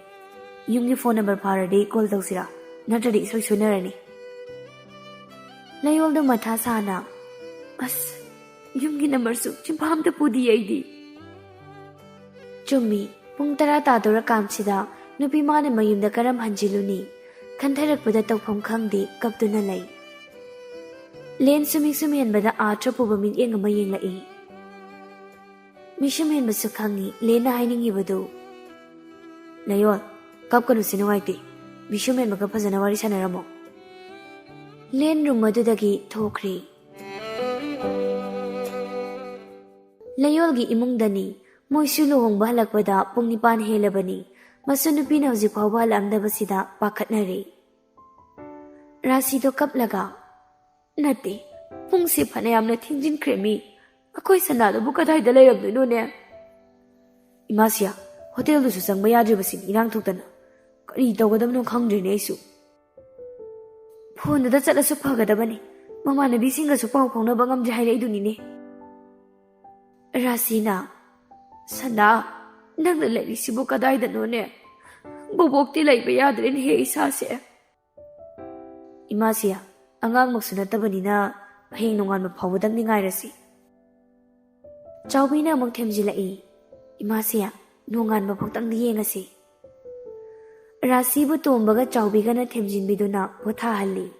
ꯌꯨꯝꯒꯤ ꯐꯣꯟ ꯅꯝꯕꯔ ꯐꯥꯔꯗꯤ ꯀꯣꯜ ꯇꯧꯁꯤꯔꯥ? ꯅꯠꯇ꯭ꯔꯗꯤ ꯏꯁꯣꯏ ꯁꯣꯏꯅꯔꯅꯤ꯫" ꯂꯩꯌꯣꯜꯗꯣ ꯃꯊꯥ ꯁꯥꯅ, "ꯑꯁ, ꯌꯨꯝꯒꯤ ꯅꯝꯕꯔꯁꯨ ꯆꯤꯟꯐꯥ ꯑꯝꯇ ꯄꯨꯗꯤꯌꯦ ꯑꯩꯗꯤ꯫" ꯆꯨꯝꯃꯤ, ꯄꯨꯡ ꯇꯔꯥ ꯇꯥꯗꯣꯔꯀꯥꯟꯁꯤꯗ ꯅꯨꯄꯤ ꯃꯥꯅ ꯃꯌꯨꯝꯗ ꯀꯔꯝ ꯍꯟꯖꯤꯜꯂꯨꯅꯤ? ꯈꯟꯊꯔꯛꯄꯗ ꯇꯧꯐꯝ ꯈꯪꯗꯦ, ꯀꯞꯇꯨꯅ ꯂꯩ꯫ ꯂꯦꯟꯁꯨ ꯃꯤꯁꯨꯝ ꯍꯦꯟꯕꯗ ꯑꯥꯔꯊ ꯄꯨꯕ ꯃꯤꯠꯌꯦꯡ ꯑꯃ ꯌꯦꯡꯂꯛꯏ꯫ ꯃꯤꯁꯨꯝ ꯍꯦꯟꯕꯁꯨ ꯈꯪꯉꯤ ꯂꯦꯟꯅ ꯍꯥꯏꯅꯤꯡꯉꯤꯕꯗꯨ꯫ "ꯂꯩꯌꯣꯜ, ꯀꯞꯀꯅꯨꯁꯦ, ꯅꯨꯡꯉꯥꯏꯇꯦ꯫ ꯃꯤꯁꯨꯝ ꯍꯦꯟꯕꯒ ꯐꯖꯅ ꯋꯥꯔꯤ ꯁꯥꯟꯅꯔꯝꯃꯣ꯫" ꯂꯦꯟ ꯔꯨꯝ ꯑꯗꯨꯗꯒꯤ ꯊꯣꯛꯈ꯭ꯔꯦ꯫ ꯂꯩꯌꯣꯜꯒꯤ ꯏꯃꯨꯡꯗꯅꯤ꯫ ꯃꯣꯏꯁꯨ ꯂꯨꯍꯣꯡꯕ ꯍꯜꯂꯛꯄꯗ ꯄꯨꯡ ꯅꯤꯄꯥꯟ ꯍꯦꯜꯂꯕꯅꯤ꯫ ꯃꯁꯨ ꯅꯨꯄꯤꯅ ꯍꯧꯖꯤꯛ ꯐꯥꯎꯕ ꯍꯜꯂꯛꯑꯝꯗꯕꯁꯤꯗ ꯄꯥꯈꯠꯅꯔꯦ꯫ ꯔꯥꯁꯤꯗꯣ ꯀꯞꯂꯒ, "ꯅꯠꯇꯦ, ꯄꯨꯡꯁꯦ ꯐꯅꯌꯥꯝꯅ ꯊꯦꯡꯖꯤꯟꯈ꯭ꯔꯦ ꯃꯤ꯫ ꯑꯩꯈꯣꯏ ꯁꯅꯥꯗꯨꯕꯨ ꯀꯗꯥꯏꯗ ꯂꯩꯔꯝꯗꯣꯏꯅꯣꯅꯦ?" "ꯏꯃꯥꯁꯤꯌꯥ, ꯍꯣꯇꯦꯜꯗꯨꯁꯨ ꯆꯪꯕ ꯌꯥꯗ꯭ꯔꯤꯕꯁꯤꯅꯤ ꯏꯔꯥꯡ ꯊꯣꯛꯇꯅ꯫ ꯀꯔꯤ ꯇꯧꯒꯗꯕꯅꯣ ꯈꯪꯗ꯭ꯔꯦꯅꯦ ꯑꯩꯁꯨ꯫ ꯐꯣꯟꯗꯨꯗ ꯆꯠꯂꯁꯨ ꯐꯒꯗꯕꯅꯤ꯫ ꯃꯃꯥꯟꯅꯕꯤꯁꯤꯡꯒꯁꯨ ꯄꯥꯎ ꯐꯥꯎꯅꯕ ꯉꯝꯗ꯭ꯔꯦ ꯍꯥꯏꯔꯛꯏꯗꯨꯅꯤꯅꯦ꯫" ꯔꯥꯁꯤꯅ, "ꯁꯅꯥ, ꯅꯪꯅ ꯂꯩꯔꯤꯁꯤꯕꯨ ꯀꯗꯥꯏꯗꯅꯣꯅꯦ? ꯕꯣꯕꯣꯛꯇꯤ ꯂꯩꯕ ꯌꯥꯗ꯭ꯔꯦꯅꯦꯍꯦ ꯏꯁꯥꯁꯦ꯫" "ꯏꯃꯥꯁꯤꯌꯥ, ꯑꯉꯥꯡꯃꯛꯁꯨ ꯅꯠꯇꯕꯅꯤꯅ ꯍꯌꯦꯡ ꯅꯣꯡꯉꯥꯟꯕ ꯐꯥꯎꯕꯗꯪꯗꯤ ꯉꯥꯏꯔꯁꯤ꯫" ꯆꯥꯎꯕꯤꯅ ꯑꯃꯨꯛ ꯊꯦꯝꯖꯤꯜꯂꯛꯏ꯫ "ꯏꯃꯥꯁꯤꯌꯥ, ꯅꯣꯡꯉꯥꯟꯕ ꯐꯥꯎꯇꯪꯗꯤ ꯌꯦꯡꯉꯁꯤ꯫" ꯔꯥꯁꯤꯕꯨ ꯇꯣꯝꯕꯒ ꯆꯥꯎꯕꯤꯒꯅ ꯊꯦꯝꯖꯤꯟꯕꯤꯗꯨꯅ ꯄꯣꯊꯥꯍꯜꯂꯤ꯫